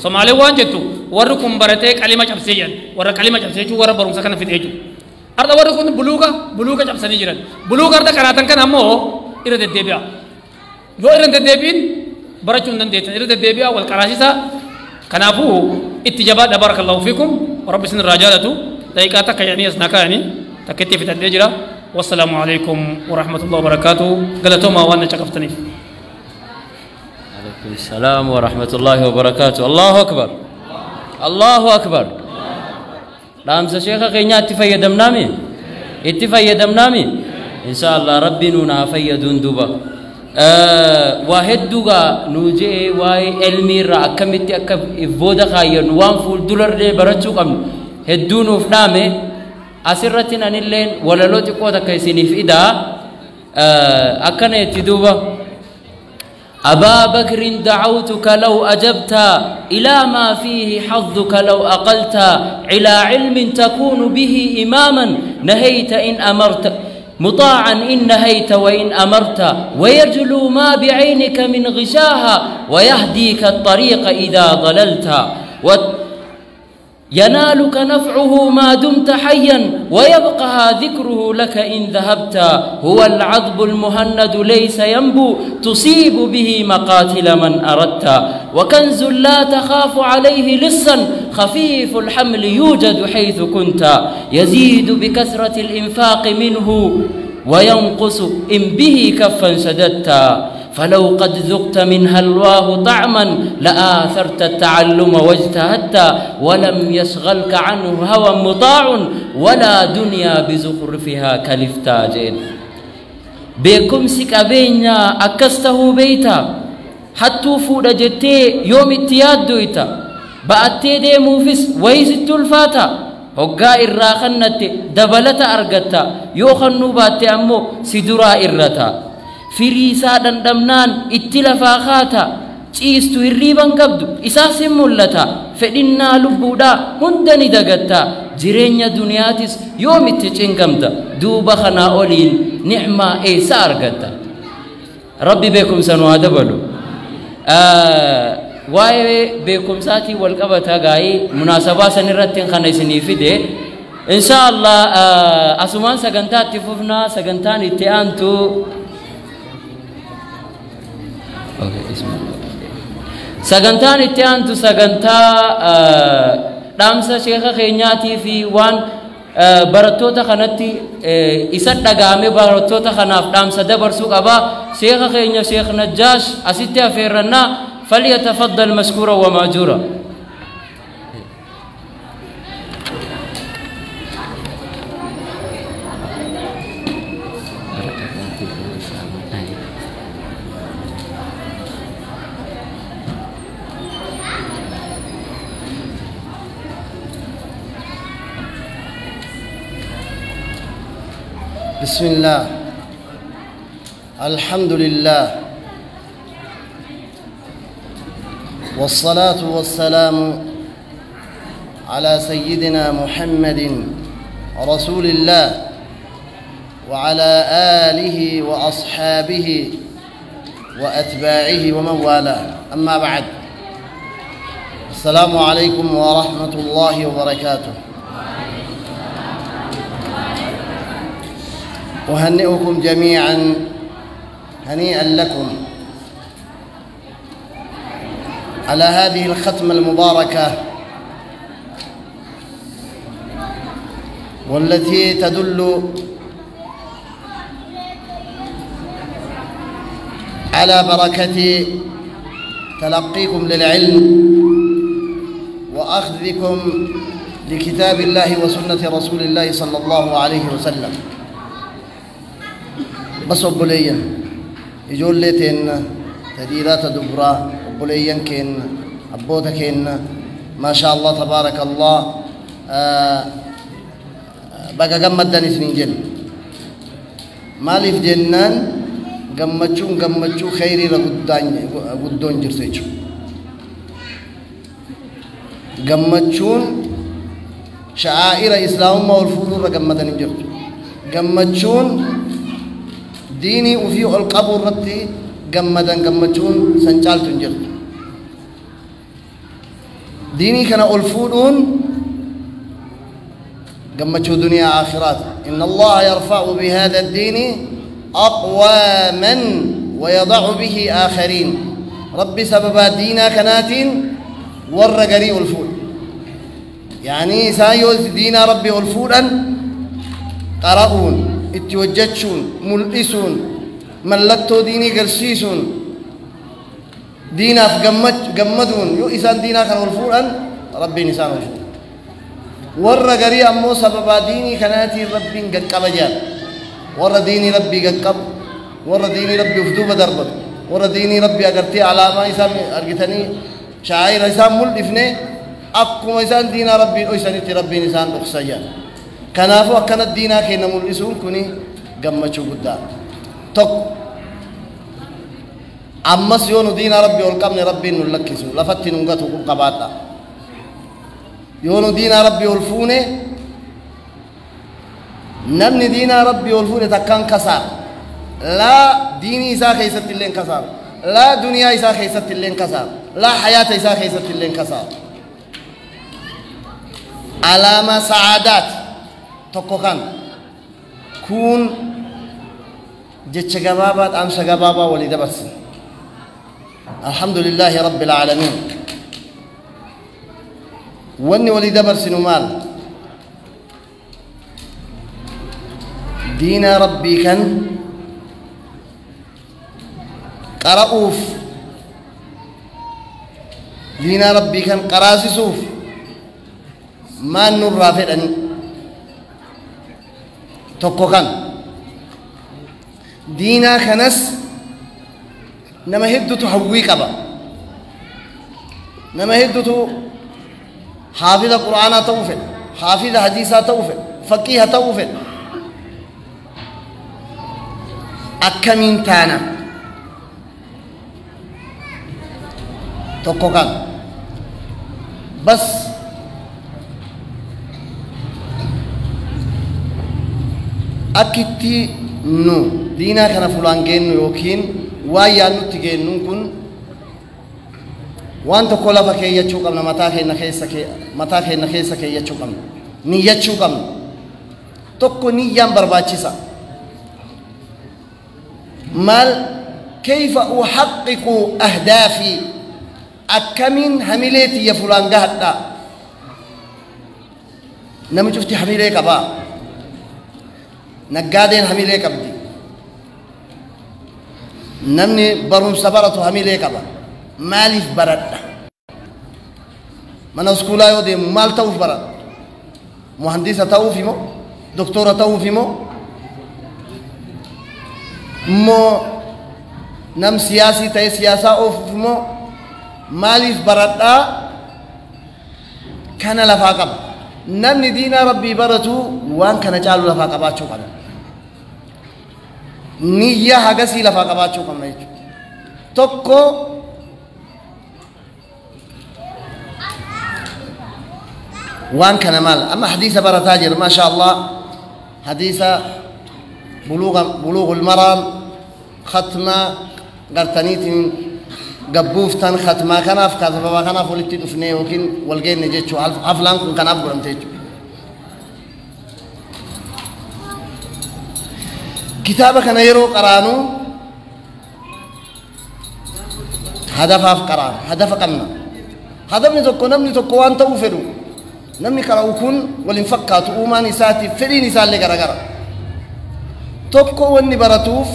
سمالي وان جتو وركم برتك كلمة جبسيا ورا كلمة جبسيا ورا برم سكن في تيجو أرد وركم بلوغة بلوغة جبسني جرا بلوغة أرد كراتن كان همو إرد الدبيع yoo irra deddeebiin barachuun dandeettan irra deddeebi'a wal qaraasisa kanaafuu itti jabaadha barakallahu fiikum rabbi isin irraa jaalatu daqiiqaa takka jedhanii as naa kaa'anii takka itti fitadhee jira wassalaamu alaikum warahmatullahi wabarakaatu galatoomaa waan na caqaftaniif. عليكم السلام ورحمة الله وبركاته. الله أكبر الله أكبر. dhaamsa sheeka keenyaa itti fayyadamnaami itti fayyadamnaami insha Allah rabbi nuun haa fayyaduun duuba. Waa hedduugaa nuu je'ee waa'ee ilmii irraa akkamitti akka booda kaayyannu waan fuuldurallee barachuu qabnu hedduu nuuf dhaame asirratti anilleen walaloo xiqqoo takka isiniif idaa akkana itti duuba. أبا بكر دعوتك لو أجبت إلى ما فيه حظك لو أقلت إلى علم تكون به إماما نهيت إن أمرت مطاعا إن نهيت وإن أمرت ويجلو ما بعينك من غشاها ويهديك الطريق إذا ضللت ينالك نفعه ما دمت حيا ويبقى ذكره لك إن ذهبت هو العذب المهند ليس ينبو تصيب به مقاتل من أردت وكنز لا تخاف عليه لصا خفيف الحمل يوجد حيث كنت يزيد بكثرة الإنفاق منه وينقص إن به كفا شددت فلو قد ذقت من هلواه طعما لآثرت التعلم واجتهدت ولم يشغلك عنه هوى مطاع ولا دنيا بزخرفها كلفتا جين بكم سكابينا أكسته بيتا حتى فود جتي يوم اتياد دويتا بأتي دي موفس ويزت الفاتا hoggaa irraa kannatte dabalata argatta yoo kannuu baatte ammoo si duraa irrata firii isaa dhandhamnaan itti lafaa kaata ciistu hirriiban qabdu isaas hin mul'ata fedhinnaa lubbuudhaa hunda ni dagatta jireenya duniyaatis yoom itti cinqamta duuba kanaa oliin nicmaa eessa argatta rabbi beekumsa nu haa dabalu. Waa'ee beekumsaatii wal qabata gaa'ii munaasabaa san irratti kana isinii fide insha Allah asumaan sagantaa itti fufnaa sagantaan itti aantu sagantaan itti aantu sagantaa dhaamsa sheeka keenyaatii fi waan barattoota kanatti isa dhaga'ame barattoota kanaaf dhaamsa dabarsuu qaba sheeka keenya Sheekh Najjaash asitti afeerrannaa فليتفضل مشكورا ومأجورا. بسم الله الحمد لله والصلاة والسلام على سيدنا محمد رسول الله وعلى آله وأصحابه وأتباعه ومن والاه أما بعد. السلام عليكم ورحمة الله وبركاته. أهنئكم جميعا، هنيئا لكم على هذه الختمة المباركة والتي تدل على بركة تلقيكم للعلم وأخذكم لكتاب الله وسنة رسول الله صلى الله عليه وسلم. بس أبوليا يجول لتين تديرات دبرا أبوليا كين أبوتا كين ما شاء الله تبارك الله. بقى قمت سنين جن مالف جنان قمتشو خيري لقدون جرسيتشو قمتشون شعائر إسلام ما والفضول قمتني جرت قمتشون ديني وفي القبر رتي قمتن قمتشون سنجالتون جرت ديني كان الفودون قمتشو دنيا آخرات. إن الله يرفع بهذا الدين أقواما ويضع به آخرين. ربي سبب دينا كنات والرقري الفول، يعني سايوز دينا ربي الفولا قرؤون اتوجدشون ملئسون ملتو ديني قرسيسون دينا في قمدون يو إسان دينا كان الفولا ربي نسان الفول والرقري أمو سبب ديني كناتي ربي قد ورا ديني ربي قد ورا ديني ربي افدوب دربت ورا ديني ربي أقرتي على ما إسام أرقتني شعائر إسام ملفني أقوم إسان دينا ربي أيسان ربي نسان أخسيا كنافو أكنت دينا كينا ملئسون كوني قمتشو قدام تك أمس يونو دينا ربي والقمني ربي نلكسو لفتي ننقطو قباتا يونو دينا ربي والفوني نمني دينا ربي والفوني تكان كسار لا ديني إسا خيست اللين كسار لا دنيا إسا خيست اللين كسار لا حياة إسا خيست اللين كسار علامة سعادات تكوكان كون جتش قبابات أمس قبابة ولي بس. الحمد لله رب العالمين. واني ولي دبر سنمال دينا ربي كان قرؤوف دينا ربي كان قراسسوف ما النور رافعني توكو كان دينا كنس نما هدو تحوي قبا نما هدو حافظ قرآن توفل حافظ حديث توفل فقيه توفل أكمين تانا توكوكان بس أكتي نو دينا كان فلان جن يوكين وايا نتجن نكون وان تقول فكي يشوكم متى نخيسك متى نخيسك يشوكم نيشوكم تكو نيام برباتشيسا مال كيف أحقق أهدافي أكمن حملتي يا فلان قهدا نمي شفتي حملتي كبا نقادين حملتي كبدي نمني برهم سبرته حملتي كبا مالف برد من اسكولا يودي مال توف برد مهندسة توفي مو دكتورة توفي مو مو نم سياسي تاي سياسة أوف مو مالف برد كان لفاقب نمني دينا ربي برتو وان كان جالو لفاقباتشو قبل نية هاقسي لفاقباتشو قبل توكو وان كان مال أما حديث برتاجر ما شاء الله حديث بلوغ المرام ختمة قرتنيت gabbuuftan khatmaa kanaaf sababa kanaaf walitti dhufne yookiin wal geenne jechuu haflaan kun kanaaf godhamte jechuudha. Kitaaba kana yeroo qaraanu hadafaaf qaraana, hadafa qabna. Hadafni tokko namni tokko waan ta'uu fedhu namni qara'u kun waliin fakkaatu uumaan isaatiif fedhiin isaallee garagara. Tokko wanni baratuuf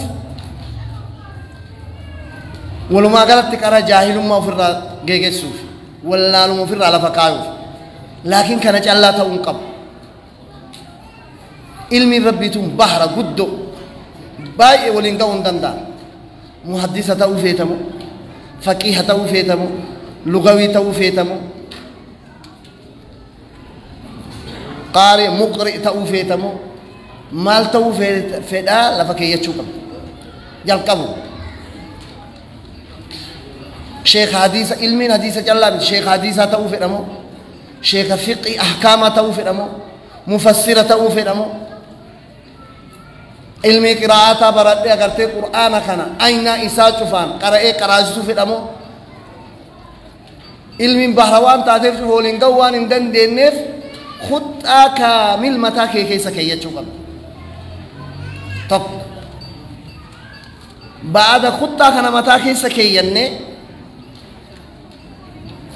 walumaa galatti qara jaahilummaa ofirraa geegessuuf wallaaluma ofirraa lafa kaayuuf, laakiin kana callaa ta'uu hin qabu. Ilmiin rabbiituun bahara guddoo baay'ee waliin ga'uu hin danda'a. Muhaddisa ta'uu feetamu, faqiiha ta'uu feetamu, lugawii ta'uu feetamu, qaari muqri ta'uu feetamu, maal ta'uu fedhaa lafa keeyyachuu qabdu. Jalqabu sheekha hadiisa, ilmiin hadiisa callaa miti, sheekha hadiisaa ta'uu fedhamu, sheekha fiqii ahkaamaa ta'uu fedhamu, mufassira ta'uu fedhamu, ilmii qiraa'ataa baradhee agartee qur'aana kana aynaa isaa cufaan qara'ee qaraasisuu fedhamu, ilmiin bahra waan taateef cufa waliin ga'uu waan hin dandeenyeef khuxxaa kaamil mataa kee keessa keeyyachuu qabda. Tokko ba'aada khuxxaa kana mataa keessa keeyyanne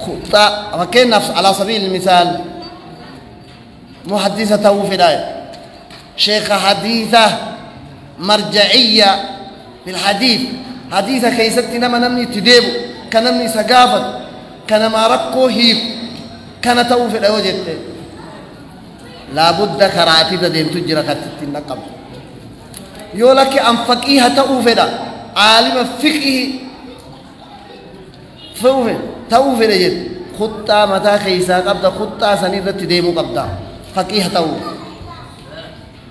khuxxaa fakkeenyaaf alaa sabiil misaal muhaddisa ta'uu fedhaa, sheekha hadiisa marjaciyya fil hadiis, hadiisa keessatti nama namni itti deebu, kan namni isa gaafatu, kan namaa rakkoo hiiku kana ta'uu fedha yoo jette laabudda karaatirra deemtu jira kan ittiin dhaqqabdu. Yoo lakki an faqiiha ta'uu fedha, caalima fiqihii ta'uu fedha jette khuxxaa mataa keessaa qabda, khuxxaa san irratti deemuu qabda faqiiha ta'uu.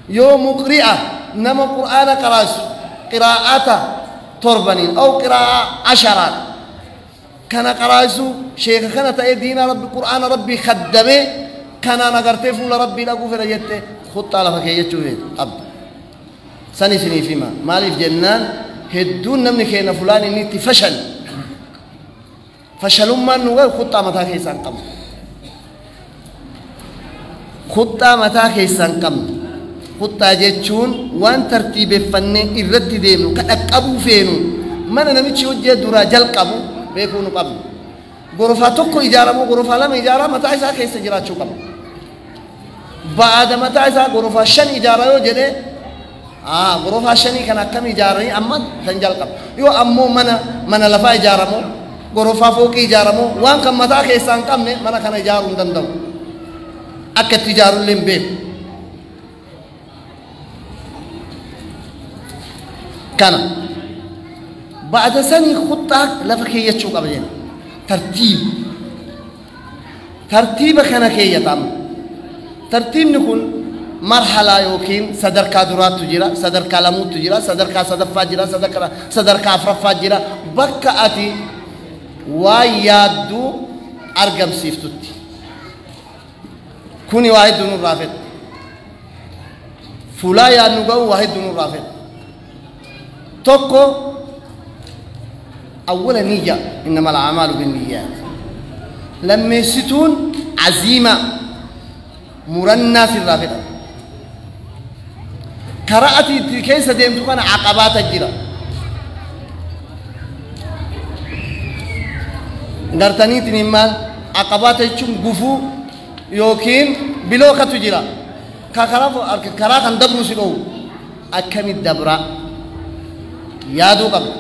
Yoo muqri'a nama qur'aana qaraasu qiraa'ata torbaniin aw qiraa'a asharaan kana qaraasu sheeka kana ta'ee diina rabbi qur'aana rabbii khaddamee kanaan agartee fuula rabbii dhaquu fedha jette khuxxaa lafa keeyyachuu qabda. San isiniif hima maaliif jennaan hedduun namni keenya fulaan inni itti fashal fashalummaan nu gahu khuxxaa mataa keessaa hin qabnu. Khuxxaa mataa keessaa hin qabnu. Khuxxaa jechuun waan tartiibeffannee irratti deemnu ka dhaqqabuu feenu mana namichi hojii duraa jalqabu beekuu nu qabnu. Gorofaa tokko ijaaramoo gorofaa lama ijaaraa mataa isaa keessa jiraachuu qaba. Ba'aada mataa isaa gorofaa shan ijaaraa yoo jedhee gorofaa shanii kan akkam ijaaranii amma kan jalqabu. Yoo ammoo mana lafaa ijaaramoo gorofaa fooqii ijaaramoo waan kan mataa keessaa hin qabne mana kana ijaaruu hin danda'u. Akka itti ijaarullee hin beeku. Kana ba'aada sanii khuxxaa lafa keeyyachuu qaba jenna. Tartiib tartiiba kana keeyyata amma. Tartiibni kun marhalaa yookiin sadarkaa duraattu jira, sadarkaa lamuuttu jira, sadarkaa sadaffaa jira, sadarkaa afraffaa jira. Bakka ati waan yaadduu argamsiiftutti. Kuni waa hedduu nurraa fedha. Fuulaa yaadnu ga'u waa hedduu nurraa fedha. Tokko awwala niyya, innamal a'maalu binniyyaat. Lammeessituun aziima murannaa sirraa fedha. Karaa ati itti keessa deemtu kana aqabaata jira. Gartaniitiin maal aqabaata jechuun gufuu yookiin bilookatu jira. Ka karaa kan dabru si dhowu akkamitti dabra yaaduu qabda.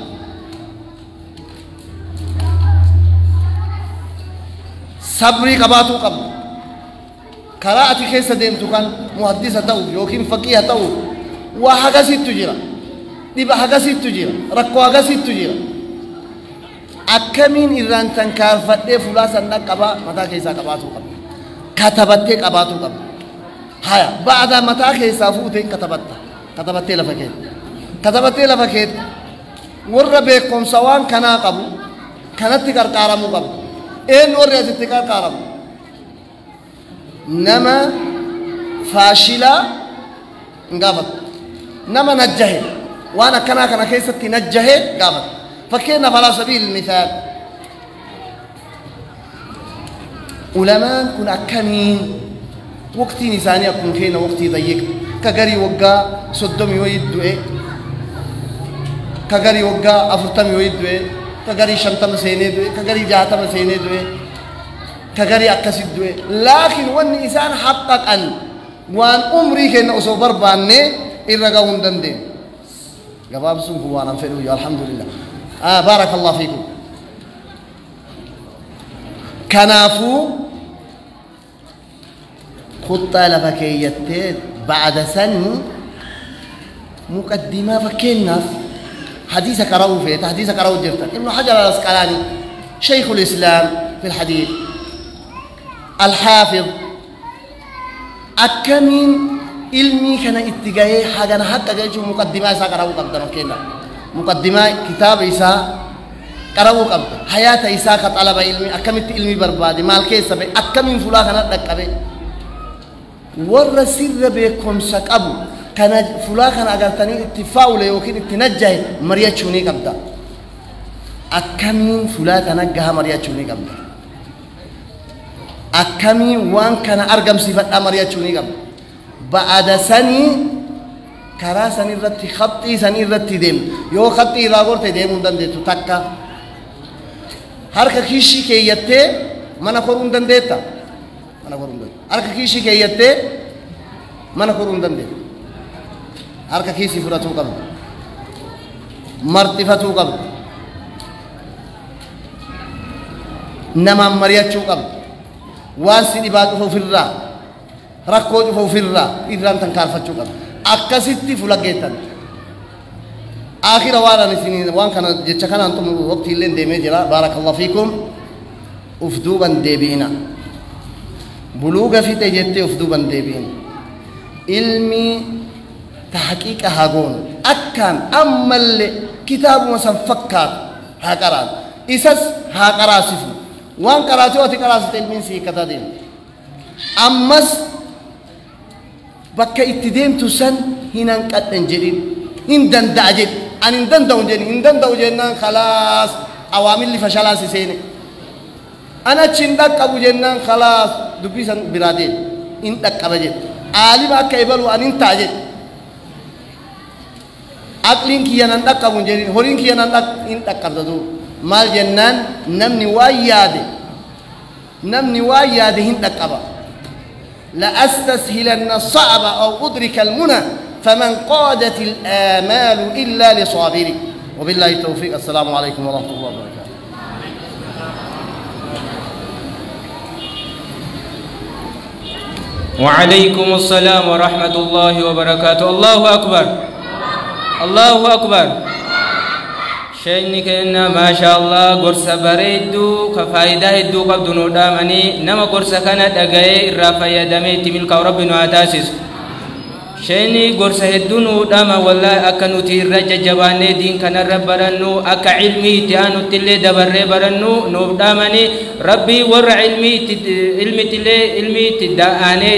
Sabrii qabaatuu qabda. Karaa ati keessa deemtu kan muhaddisa ta'u yookiin faqiiha ta'u waa hagasittu jira, dhiba hagasittu jira, rakkoo hagasittu jira. Akkamiin irraan tankaarfadhee fuulaa san dhaqqabaa mataa keessaa qabaatuu qabda. Katabattee qabaatuu qabda. Haya ba'adaa mataa keessaa fuutee katabatta. Katabattee lafa keetta. Katabattee lafa keetta. Warra beekumsa waan kanaa qabu kanatti qarqaaramuu qabu. Eenyu warri asitti qarqaaramu? Nama faashilaa hin gaafatu. Nama najjahe waan akkanaa kana keessatti najjahe gaafatu. Fakkeenyaaf alaa sabiil misaal Ulamaan kun akkamiin waqtiin isaanii akkuma keenya waqtii dayyiqa. Ka garii waggaa 30 wayii du'e, ka garii waggaa 40 wayii du'e, ka garii 50 seenee du'e, ka garii 60 seenee du'e, ka garii akkasi du'e. Laakiin wanni isaan haqqaqan waan umrii keenya osoo barbaanne irra gahuu hin dandeenye. Gabaabsuun kun waan an fedhu alhamdulillah. Baarakallahu fiikum. Kanaafuu خطة لفكيتين بعد سن مقدمة فكينا حديث كراو في حديث كراو جرتا ابن حجر العسقلاني شيخ الإسلام في الحديث الحافظ أكمين علمي كان اتجاهي حاجة حتى جاي مقدمة إسا كراو قبضنا فكينا مقدمة كتاب إسا كراو قبض حياة إسا كطلب علمي أكملت علمي بربادي مال كيس بي أكمين فلا كانت دكبي warra sirra beekumsa qabu kana fulaa kana agartanii itti faawule yookiin itti najjahe mari'achuu ni qabda. Akkamiin fulaa kana gaha mari'achuu ni qabda. Akkamiin waan kana argamsiifadhaa mari'achuu ni qabda. Ba'aada sanii karaa sanii irratti khaxxii sanii irratti deemu. Yoo khaxxii irraa gorte deemuu hin dandeettu takka. Harka kiishii keeyyattee mana koruu hin dandeetta. Mana koruu hin dandeettu. Harka kiishii keeyyattee mana koruu hin dandeettu. Harka kiisii fudhatuu qabda. Marxifatuu qabda. Namaan mari'achuu qabda. Waan si dhibaa dhufa ofirraa, rakkoo dhufa ofirraa irraan tankaarfachuu qabda. Akkasitti fuula geettan. Aakhira waan ani isin waan kana jecha kanaan xumuru waqtii illee deemee jira. Baarakallahu fiikum. Uf duuban deebi'ina. Buluuga fixe jettee of duuban deebi'in. Ilmi tahqiiqa haa goonu. Akkaan ammallee kitaabuma san fakkaatu haa qaraanu. Isas haa qaraasifnu. Waan qaraatee ati qaraasite ilmiin si hiikkataa deema. Ammas bakka itti deemtu san hin hanqadhen jedhin. Hin danda'a jedhi. Ani hin danda'u jedhin. Hin danda'u jennaan khalaas awaamilli fashalaa si seene. Ana achi hin dhaqqabu jennaan khalaas dubbii san biraa deema. Hin dhaqqaba jedhe. Aalima akka ebalu ani hin ta'a jedhe. Aqliin kiyya nan dhaqqabu hin jedhin. Horiin kiyya nan hin dhaqqabda duuba. Maal jennaan namni waan yaade namni waan yaade hin dhaqqaba. لأستسهلن الصعب أو أدرك المنى فمن قادت الآمال إلا لصابر. وبالله التوفيق. السلام عليكم ورحمة الله وبركاته. وعليكم السلام ورحمة الله وبركاته. الله أكبر الله أكبر. شيني كنا ما شاء الله قرص بريدو كفايدة هدو قبض نودامني نما قرص كانت أجاي الرافية دمي تملك ربنا أتاسس شيني قرص هدو نودام والله أكنو تيرج جواني دين كان الرب برنو أك علمي تيانو تلي دبر برنو نودامني ربي ور علمي علمي تلي علمي تداني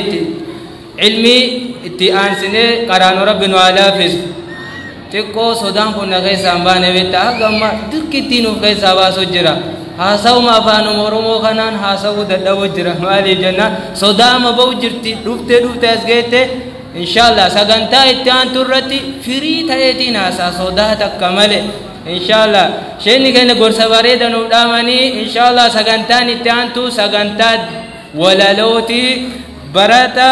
علمي تيانسني قران ربنا علافس xiqqoo sodaan kun na keessaa hin baane beektaa haga ammaa dirqittiin of keessaa baasuu jira. Haasawuma afaanuma Oromoo kanaan haasawuu dadhabuu jira. Maaliif jennaan sodaa amma ba'u jirti dhuftee dhuftee as geette inshaallah sagantaa itti aantu irratti firii ta'eetiin haasaa sodaa takka malee inshaallah sheenni keenya gorsa bareeda nuuf dhaamanii inshaallah sagantaan itti aantu sagantaa walalooti barata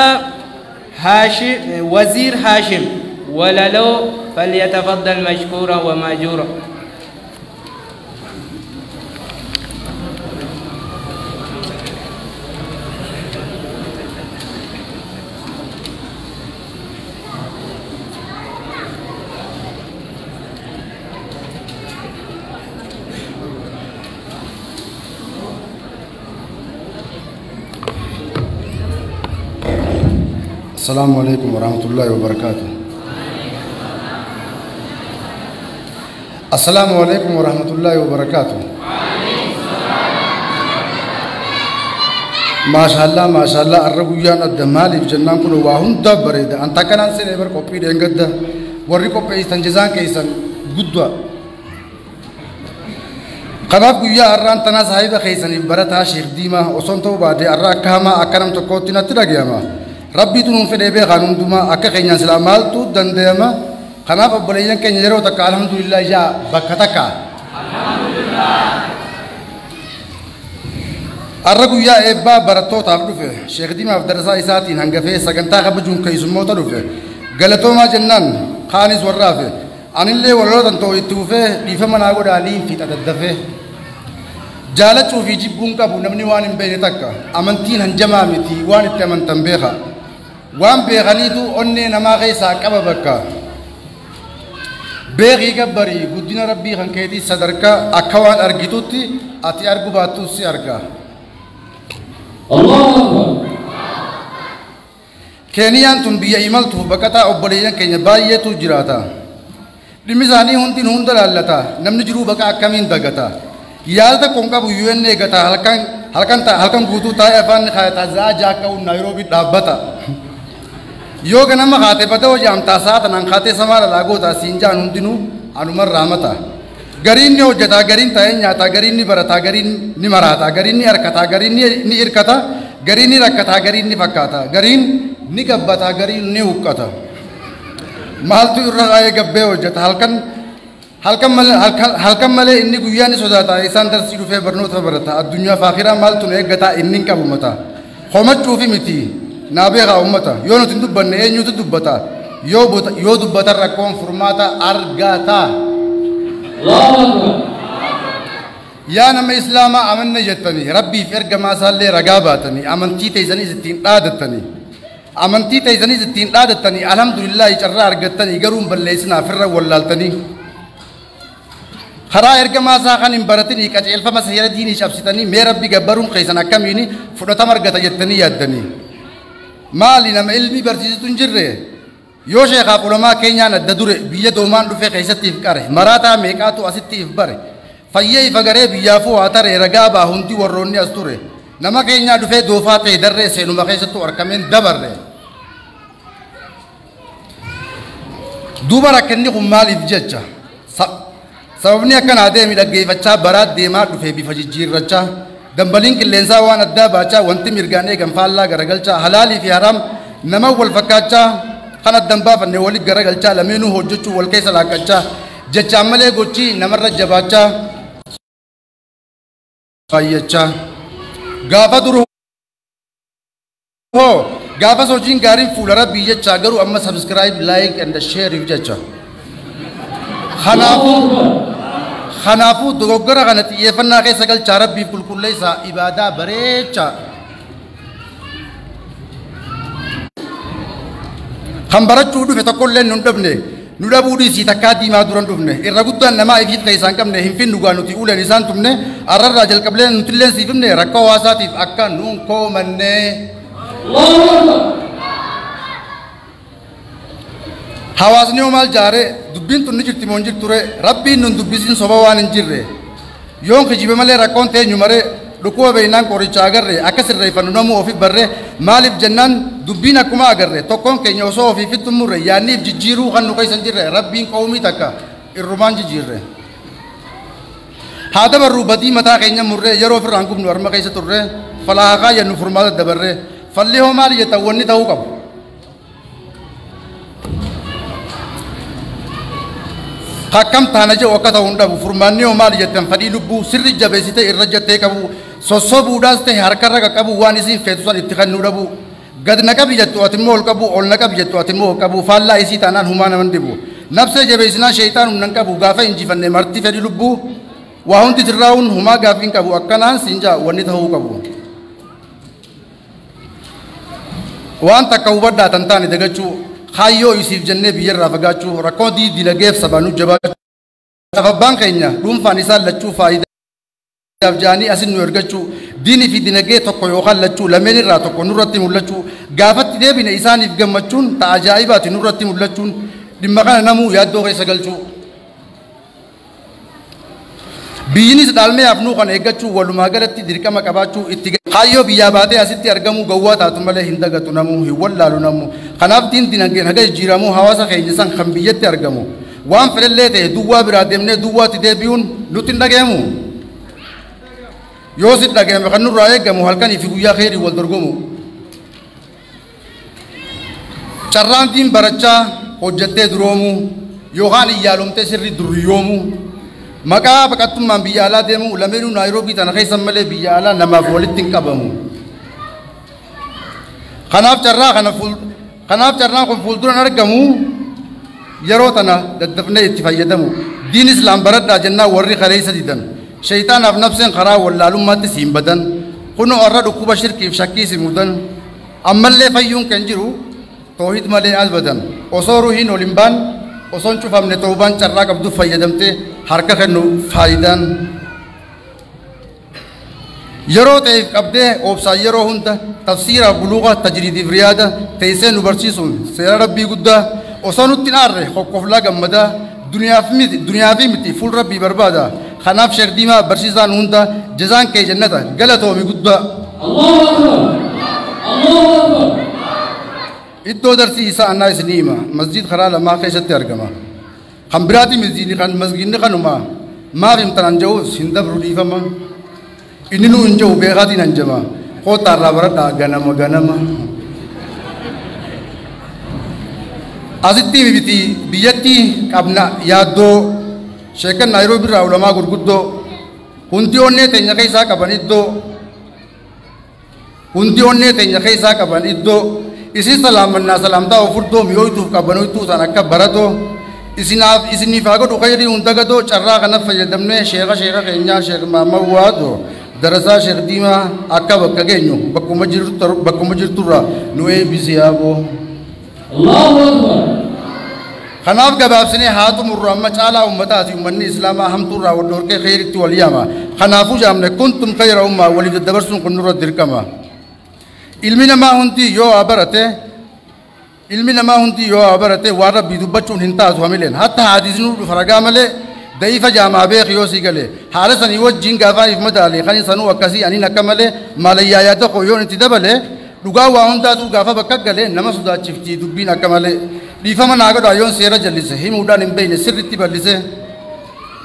Haashim Waziir Haashim وللو فليتفضل مشكورا وماجورا. السلام عليكم ورحمة الله وبركاته. السلام عليكم ورحمة الله وبركاته. ما شاء الله ما شاء الله الرجوان الدمالي في جنان كله وهم دبريد أنت كان سنة بر كوبي دينغد وري كوبي إستنجزان كيسان قدوة. Kanaaf guyyaa har'aan tanaa saahiba keessaniif barataa Sheekh Diimaa osoon ta'uu baate har'a akka hamaa akka nam tokkootti natti dhagayama. Rabbiitu nuun fedhee beekaan hundumaa akka keenyaan silaa maaltu danda'ama. Kanaaf obboleeyyan keenya yeroo takka alhamdulillah ijaa bakka takka. Har'a guyyaa eebbaa barattootaaf dhufe Sheekh Diimaaf darasaa isaatiin hangafee sagantaa kabajuun keessummoota dhufe galatoomaa jennaan kaanis warraafe anillee walolootan ta'u itti fufee dhiifama naa godhaanii fixa daddafee. Jaalachuu fi jibbuun qabu namni waan hin beekne takka amantiin hanjamaa miti waan itti amantan beeka waan beekaniitu onnee namaa keessaa qaba bakka. Beekii gabbarii guddina rabbii kan keetii sadarkaa akka waan argitutti ati argu baattus si arga. Keeniyaan tun biyya imaltuuf baqataa obboleeyyan keenya baay'eetu jiraata. Dhimmi isaanii hundin hunda laallata. Namni jiruu baqa akkamiin dagata. Yaada tokko hin qabu UN eegata halkan guutuu taa'ee afaan kaayataa za'a jaaka'uun Naayiroobii dhaabbata. Yoo ganama kaatee bada hojii amtaa sa'a tanaan kaatee samaa lalaa gootaa siin jaan hundinuu anumarraa mata. Gariin ni hojjetaa, gariin taa'ee nyaataa, gariin ni barataa, gariin ni maraataa, gariin ni harkataa, gariin ni hirkataa, gariin ni rakkataa, gariin ni fakkaata, gariin ni gabbataa, gariin ni huqqata. Maaltu irra kaa'ee gabbee hojjeta halkan malee inni guyyaa ni sodaata isaan darsii dhufee barnoota barata addunyaa fi akhiraa maaltu nu eeggataa inni hin qabu mata. Homachuufi miti naa beekaa uummata yoo nuti hin dubbanne eenyutu dubbata yoo dubbatan rakkoon furmaata argata. Yaa nama islaamaa amanna jettanii rabbiif ergamaa isaallee ragaa baatanii amantii teessaniis ittiin dhaadattanii amantii teessaniis ittiin dhaadattanii alhamdulillaahi carraa argattanii garuu hin balleessinaa firra wallaaltanii. Karaa ergamaa isaa kan hin baratinii qajeelfama seera diinii cabsitanii mee rabbi gabbaruun keessan akkamiin fudhatama argata jettanii yaaddanii. Maali nama ilmi barsiisitu hin jirre yoo sheekaaf ulamaa keenyaan adda dure biyya doomaan dhufee keessatti if qare maraataa meeqaatu asitti if bare fayyee ifa garee biyyaafuu haa taree ragaa baa hundi warroonni as ture nama keenyaa dhufee doofaa ta'e darree seenuma keessattuu argameen dabarre. Duuba rakkinni kun maaliif jecha sababni akkanaa deemi dhaggeeffachaa baraa deemaa dhufee bifa jijjiirrachaa dambaliin qilleensaa waan addaa baachaa wanti mirgaan eegan faallaa garagalchaa halaalii fi haraam nama wal fakkaachaa kan addan baafanne walitti garagalchaa lameenuu hojjechuu wal keessa laaqqachaa jechaan malee gochii namarra jabaachaa baay'achaa gaafa duru hoo gaafa sochiin gaariin fuula rabbii jechaa garuu amma subscribe like and share jecha. Kanaafuu dogoggora kana xiyyeeffannaa keessa galchaa rabbiif qulqulleessaa ibaadaa bareechaa. Kan barachuu dhufe tokkollee nu hin dhabne nu dhabuu dhiisii takkaa diimaa dura hin dhufne irra guddaan namaa ifiif kan isaan qabne hin finnu gaa nuti uleen isaan tumne arrarraa jalqablee nutilleen siif himne rakkoo hawaasaatiif akka nuun koomanne. Hawaasni hoo maal jaaree dubbiin tun ni jirti moo hin jirtu ree rabbiin nun dubbisiin soba waan hin jirre yoon kijibe malee rakkoon teenyu maree dhukkuba beeynaan qoricha agarre akka sirreeffannu namuu ofiif barree maaliif jennaan dubbiin akkuma agarre tokkoon keenya osoo ofiifitti murre yaanniif jijjiiruu kan nu keessa hin jirre rabbiin qawmii takka irrumaan jijjiirre. Haa dabarruu badii mataa keenya murree yeroo ofirraan gubnu harma keessa turre falaa haa jennu furmaata dabarree falli hoo maali jettan wanni ta'uu qabu. Akkam taana jedhu akka ta'u hin dhabu furmaanni hoo maali jettan fadhii lubbuu sirri jabeessitee irra jettee qabu sossobuudhaas ta'e harkarra qaqqabu waan isiin feetu san itti kennuu dhabu gad na qabi jettu ati immoo ol qabu ol na qabi jettu ati immoo ol qabu faallaa isii taanaan humaa naman dhibu nafsee jabeessinaan sheeyxaan humna hin qabu gaafa injifanne marti fedhi lubbuu waa hundi sirraa'uun humaa gaafii hin qabu akkanaan siin jaa wanni ta'uu qabu. Waan takka hubadhaa tan taane dagachuu kaayyoo isiif jennee biyyarraa fagaachuu rakkoo diinagdeef sabaan nu jabaachuu abbaan keenya dhuunfaan isaan lachuu faayidaaf jaanii asin nu ergachuu diinii fi dinagdee tokko yookaan lachuu lameen irraa tokko nurratti mul'achuu gaafatti deebine isaaniif gammachuun ta'a ajaa'ibaati nurratti mul'achuun dhimma kana namuu yaaddoo keessa galchuu. Biyyinis dhaalmee hafnuu kana eeggachuu walumaa galatti dirqama qabaachuu itti kaayyoo biyyaa baatee asitti argamuu gawwaa taatu malee hin dagatu namuu hin wallaalu namuu kanaaf diin dinagdeen haga jijjiiramuu hawaasa keenya san kan biyyatti argamu waan fedhallee ta'e duwwaa biraa deemnee duwwaatti deebi'uun nutti hin dhaga'amu. Yoo si dhagahame kan nurraa eegamu halkanii fi guyyaa kheyrii wal dorgomu. Carraan diin barachaa hojjettee duroomu yookaan iyyaalomtee sirri durriyoomu. Maqaa baqattummaan biyya alaa deemu lameenuu Naayiroobii tana keessa malee biyya alaa namaaf walitti hin qabamu. Kanaaf carraan kun fuulduran argamu yeroo tana daddafnee itti fayyadamu. Diin islaam baradhaa jennaan warri kaleessa didan. Shayitaanaaf nafseen karaa wallaalummaatti siin badan. Kunoo har'a dhukkuba shirkiif shakkii si mudan. Ammallee fayyuun kan jiru toohid malee as badan. Osoo ruhiin ol hin baan osoo hin cufamne toobaan carraa qabduuf fayyadamtee harka kennu faayidaan. Yeroo ta'eef qabdee obsaan yeroo hunda tafsiira buluuqa tajriidiif riyaada teessee nu barsiisuun seera rabbii guddaa osoo nutti hin aarre hokkoflaa gammadaa duniyaa fi miti fuul rabbii barbaada. Kanaaf Sheekh Diimaa barsiisaan hunda jazaan kee jannata galatoomi guddaa. Allahu Akbar. Allahu Akbar. Iddoo darsii isaa annaa isinii hima. Masjiid karaa lamaa keessatti argama. Kan biraati masjiidni kanuma maaf himtan an ja'uus hin dabru dhiifama. Inni nu hin ja'u beekaatiin an jama. Koottaarraa baradhaa ganama ganama. Asitti miti biyyatti qabna yaaddoo sheekan Naayiroobii irraa ulamaa gurguddoo hundi onnee teenya keessaa qaban iddoo hundi onnee teenya keessaa qaban iddoo isin salaamannaa salaamtaa ofurdoo mi'ooytuuf qabanoytuu san akka baratoo isinaaf isiniif haa godhu khayrii hunda gadoo carraa kana fayyadamnee sheeka keenyaa Sheekh Mahammad Waadoo darasaa Sheekh Diimaa akka bakka geenyu bakkuma jirturraa nu eebbisi yaaboo. Allahu Akbar. Kanaaf gabaabsinee haa xumurru amma caalaa ummataati ummanni islaamaa hamtuurraa wal dhorkee kheyritti wal yaama. Kanaafuu jaamne kuntum khayra ummaa waliif daddabarsuun kun nurra dirqama. Ilmi namaa hundi yoo haa barate ilmi namaa hundi yoo haa barate waan rabbii dubbachuun hin taatu hamileen hatta haadisnuu dhufa ragaa malee da'iifa jaamaa beeki yoo sii gale haala sanii wajjin gaafaaniif madaale kan sanuu akkasii aniin akka malee maalayyaa yaada koo yoon itti dabale dhugaa waa hundaatu gaafa bakka galee nama sodaachiftii dubbiin akka malee dhiifama naa godhaa yoon seera jallise himuudhaan hin beekne sirriitti bal'ise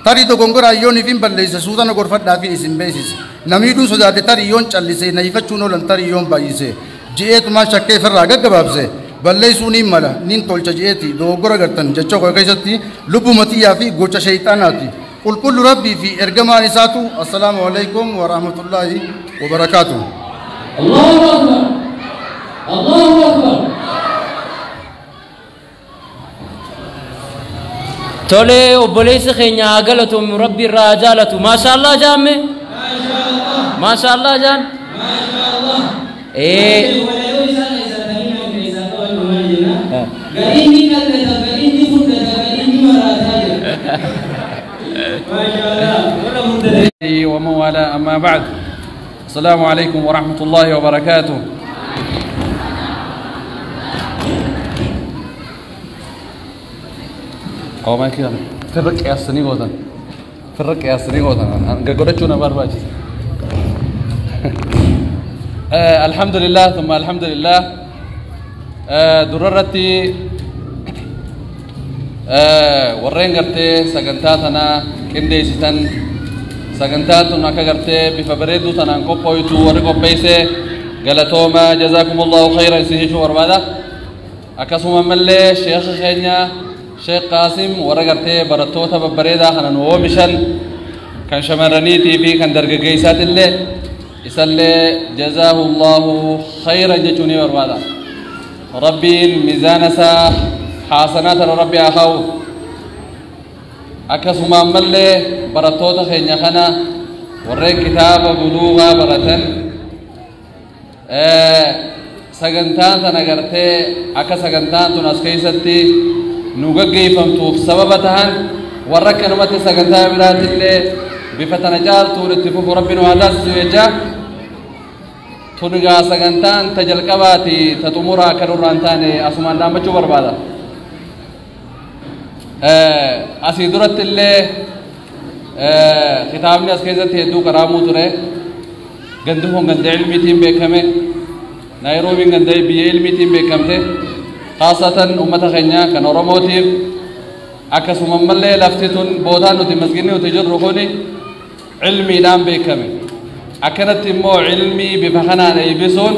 tarii dogongoraa yoon ifin balleesse suutana gorfadhaafin isin beeksise namiidhuu sodaadhe tarii yoon callise na ifachuun oolan tarii yoon baay'ise ji'eetumaan shakkee ifirraa gaggabaabse balleessuu niin mala niin tolcha ji'eeti dogoggora gartan jecha koo keessatti lubbuma xiyyaa fi gocha shayxaanaati qulqullu rabbii fi ergamaan isaatu assalaamu alaikum wa rahmatullaahi wa barakaatuh. Allahu Akbar. Allahu Akbar. Tole obboleessi keenya haa galatoomu rabbi irraa haa jaalatu. Maashaallah jaamme. Maashaallah jaan. ومن والاه أما بعد. السلام عليكم ورحمة الله وبركاته. قوما كده فرق يا سني غوتن فرق يا سني غوتن غغدچو نبر باجي. الحمد لله ثم الحمد لله. دررتي warreen gartee sagantaa tana qindeessitan sagantaa tun akka gartee bifa bareedduu tanaan qophooytu warri qopheesse galatooma jazaakumullahu khayran isin jechuu barbaada. Akkasuma ammallee sheekha keenya Sheekh Qaasim warra gartee barattoota babbareedaa kana nu oomishan kan shamarraniitii fi kan dargaggeessaatillee isallee jazaahullahu khayran jechuu ni barbaada. Rabbiin miizaana isaa حسنات ربي أخو أكسما ملي برتوتا خينيا خنا ورين كتاب بلوغا برتن سجنتان تنقرتي أكا سجنتان تنسكيستي نوغي فمتوف سببتهن ورك نمتي سجنتان برات اللي بفتنجار طول اتفوف ربنا وهذا سيجا تنقى سجنتان تجلقباتي تتمورا كنورانتاني أسمان دامتشو بربادا. Asii duratti illee kitaabni as keessatti hedduu qaraamuu ture. Gandi kun ganda ilmiitiin beekame. Naayiroobiin ganda biyya ilmiitiin beekamte. Khaasatan uummata keenya kan Oromootiif akkasuma ammallee lafti tun bootaan nuti masginni nuti jirru kuni ilmiidhaan beekame. Akkanatti immoo ilmii bifa kanaan eebbisuun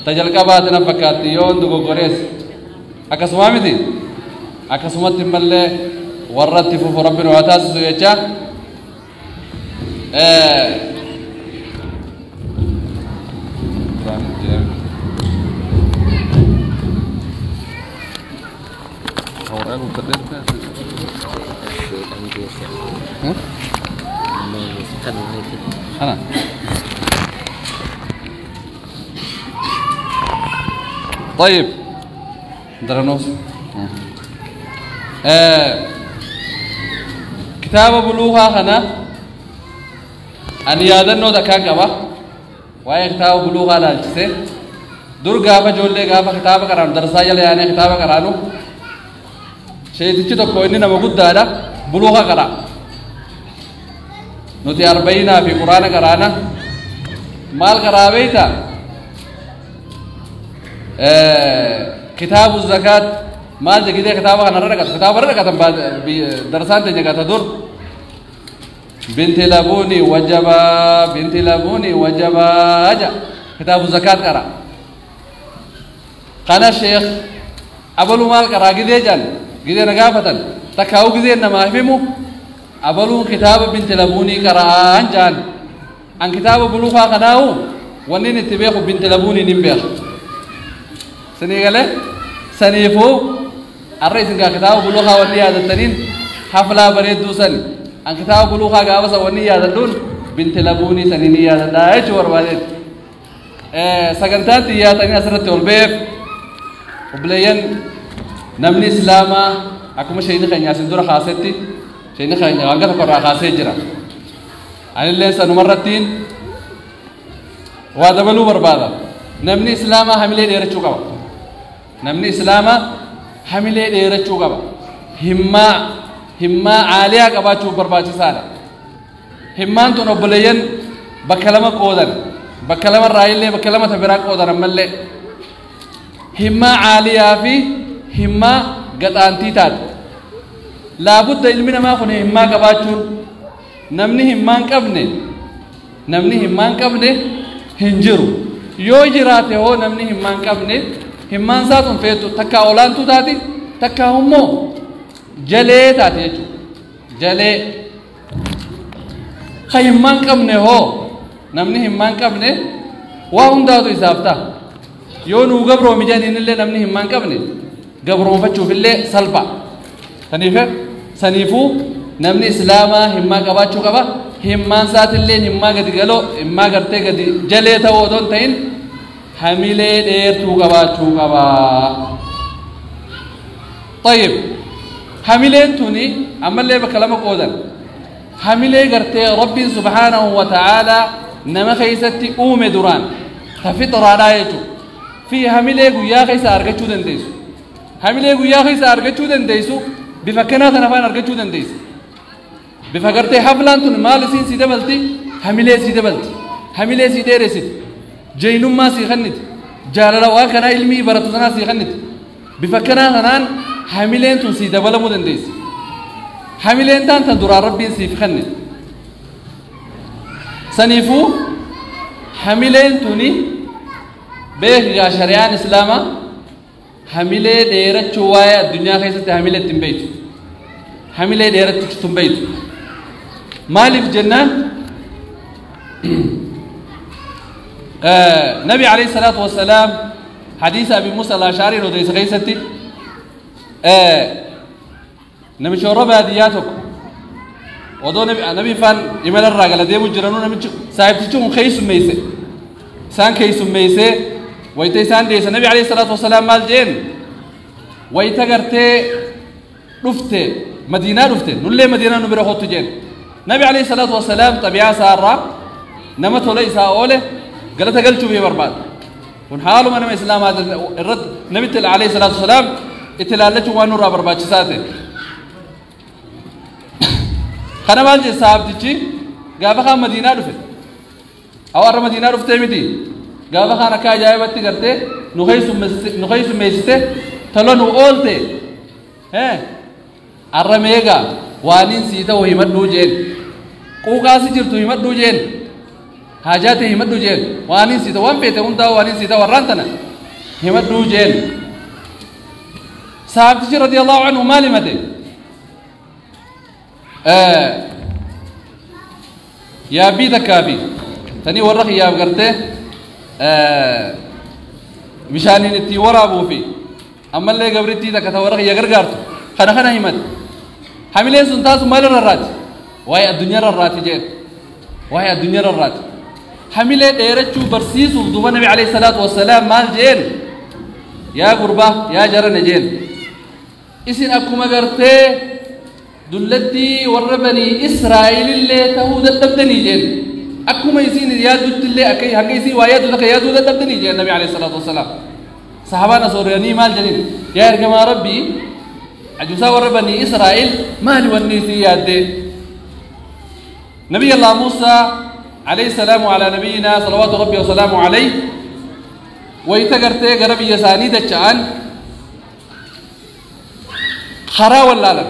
tajalqabaati na fakkaatti yoo dogogorees akkasuma miti akkasumatti mallee warratti fufu rabbiin waa taasisu jecha أنا طيب درنوس كتاب بلوغا خنا أن يادنو دكان قبا واي كتاب بلوغا لالجسه دور غافا جولي غافا كتاب قرانو درسا يلا يعني كتاب قرانو شيء تجي تو إني نما قدادا بلوغا قرا نتي 40 في قرآن قرانا مال قرابيتا كتاب الزكاة مال جديد كتاب أنا رأيك كتاب رأيك درسان تنجا تدور بنت لبوني وجبا بنت لبوني وجبا أجا كتاب الزكاة قرأ قال الشيخ أبلو مال قرأ جديد جان جديد نقافة تكاو جديد نما فهمه أبلون كتاب بنت لبوني قرآن جان عن كتاب بلوغا قناو ونين اتباخ بنت لبوني نمبيخ سنيقاله سنيفو الرئيس قال كتاب بلوغا وني هذا التنين حفلة بريد دوسن عن كتاب بلوغا قابسة وني هذا اللون بنت لبوني سنيني هذا لا يجور والد سكنتات يا تاني أسرت والبيف وبلين نمني إسلاما أكو شيء نخيني عشان دور خاصتي شيء نخيني وانقطع قرا خاصة جرا أنا اللي سنمرتين وهذا بلو بربادة نمني إسلاما حملة ديرتشو كوا نمني إسلاما حملة ديرتشو كوا همة همة عالية كوا شو بربادة سارة همة أنتو نبليين بكلمة قودن بكلمة رايلة بكلمة تبرك قودن أملة همة عالية في همة قطعتي تات لابد علمنا ما خنه همة كباتشون نمني همة كابني نمني همة كابني هنجرو يو جراته هو نمني همة كابني همة ساتون فيتو تكا أولان تو تاتي تكا همو جلي تاتي يجو جلي خي همة كابني هو نمني همة كابني وهم داتو إسافتا يو نو قبرو مجانين اللي نمني همة كابني قبرو فتشو في اللي سلبا سنيفه سنيفو نمني إسلاما همة كباتشو كبا همة سات اللي همة قد قالوا همة قرتي قد جليته ودون تين حملة ديرتو كباتشو كبا طيب حملة توني أما اللي بكلامك أودن حملة قرتي ربي سبحانه وتعالى نما خيستي أوم دوران تفتر على في حملة قويا خيس أرجتشو دنديسو حملة قويا خيس أرجتشو دنديسو بفكنا تنفان أرجتشو دنديس بفكرتي حفلان تون مال سين سيدة بلتي حملة سيدة بلتي حملة سيدة رسيت جينوم ما سيخنت جاللا واكنا علمي برتونا سيخنت بفكنا تنان حملة تون سيدة بلا مدنديس حملة تان تدور ربي سيفخنت سنيفو حملة توني بيه يا شريان إسلاما حملة ديرة شوايا الدنيا خيسة حملة تنبيت حملة ديرة تنبيت مالف جنة نبي عليه الصلاة والسلام حديث أبي موسى الأشعري رضي خيستي نبي شورب هدياتك ودو نبي فان يمل الرجل دي مجرنون نبي صاحب تشون خيس ميسه سان خيس ميسه ويتي سان ديس النبي عليه الصلاة والسلام مال جين ويتغرتي رفته مدينة رفته نولي مدينة نبرة خط جين نبي عليه الصلاة والسلام طبيعة سارة نمت ليس أوله قالت قلت في برباد ونحاله من الإسلام هذا الرد نبي عليه الصلاة والسلام اتلالته ونور برباد ساته خنا مال جي صاحب تجي غابا خان مدينة رفته أو أرى مدينة رفته متي غابا خان أكا جايبتي قرتي نخيس ميسته تلو نقولته ها أرى ميغا وانين سيتا وهمت دوجين قوقاسي جرتو همت دوجين Haajaa ta'e himadhu jeen waan hin siita waan feete hundaa waan hin siita warraan tana himadhu jeen. Sahaabtichi radiyallahu anhu maal himate? Yaabbii takkaa fi tanii warra kiyyaaf gartee bishaaniin ittiin waraabuu fi ammallee gabrittii takka ta warra kiyya gargaartu kana kana himate. Hamileen sun taasu maal irra raati? Waa'ee addunyaa irra raati jeen. Waa'ee addunyaa irra raati. Hamilee dheerachuu barsiisuuf duuba Nabi alayhi salaatu wassalaam maal jeen? Yaa gurbaa yaa jarana jeen. Isin akkuma gartee dullattii warra banii Israa'elillee ta'uu dadhabdanii jeen. Akkuma isin yaadduttillee akka hanga isin waa yaaddu takka yaadduu dadhabdanii jeen Nabi alayhi salaatu wassalaam. Sahabaan asooriyanii maal jedhin? Yaa ergamaa Rabbii ajuusaa warra banii Israa'el maali wanni isin yaaddee? Nabiy Allah Muusaa alayhi salaamu alaa nabiyyinaa salawaatu Rabbii wasalaamu alayhi wayita gartee gara biyya isaanii dacha'an karaa wallaalan.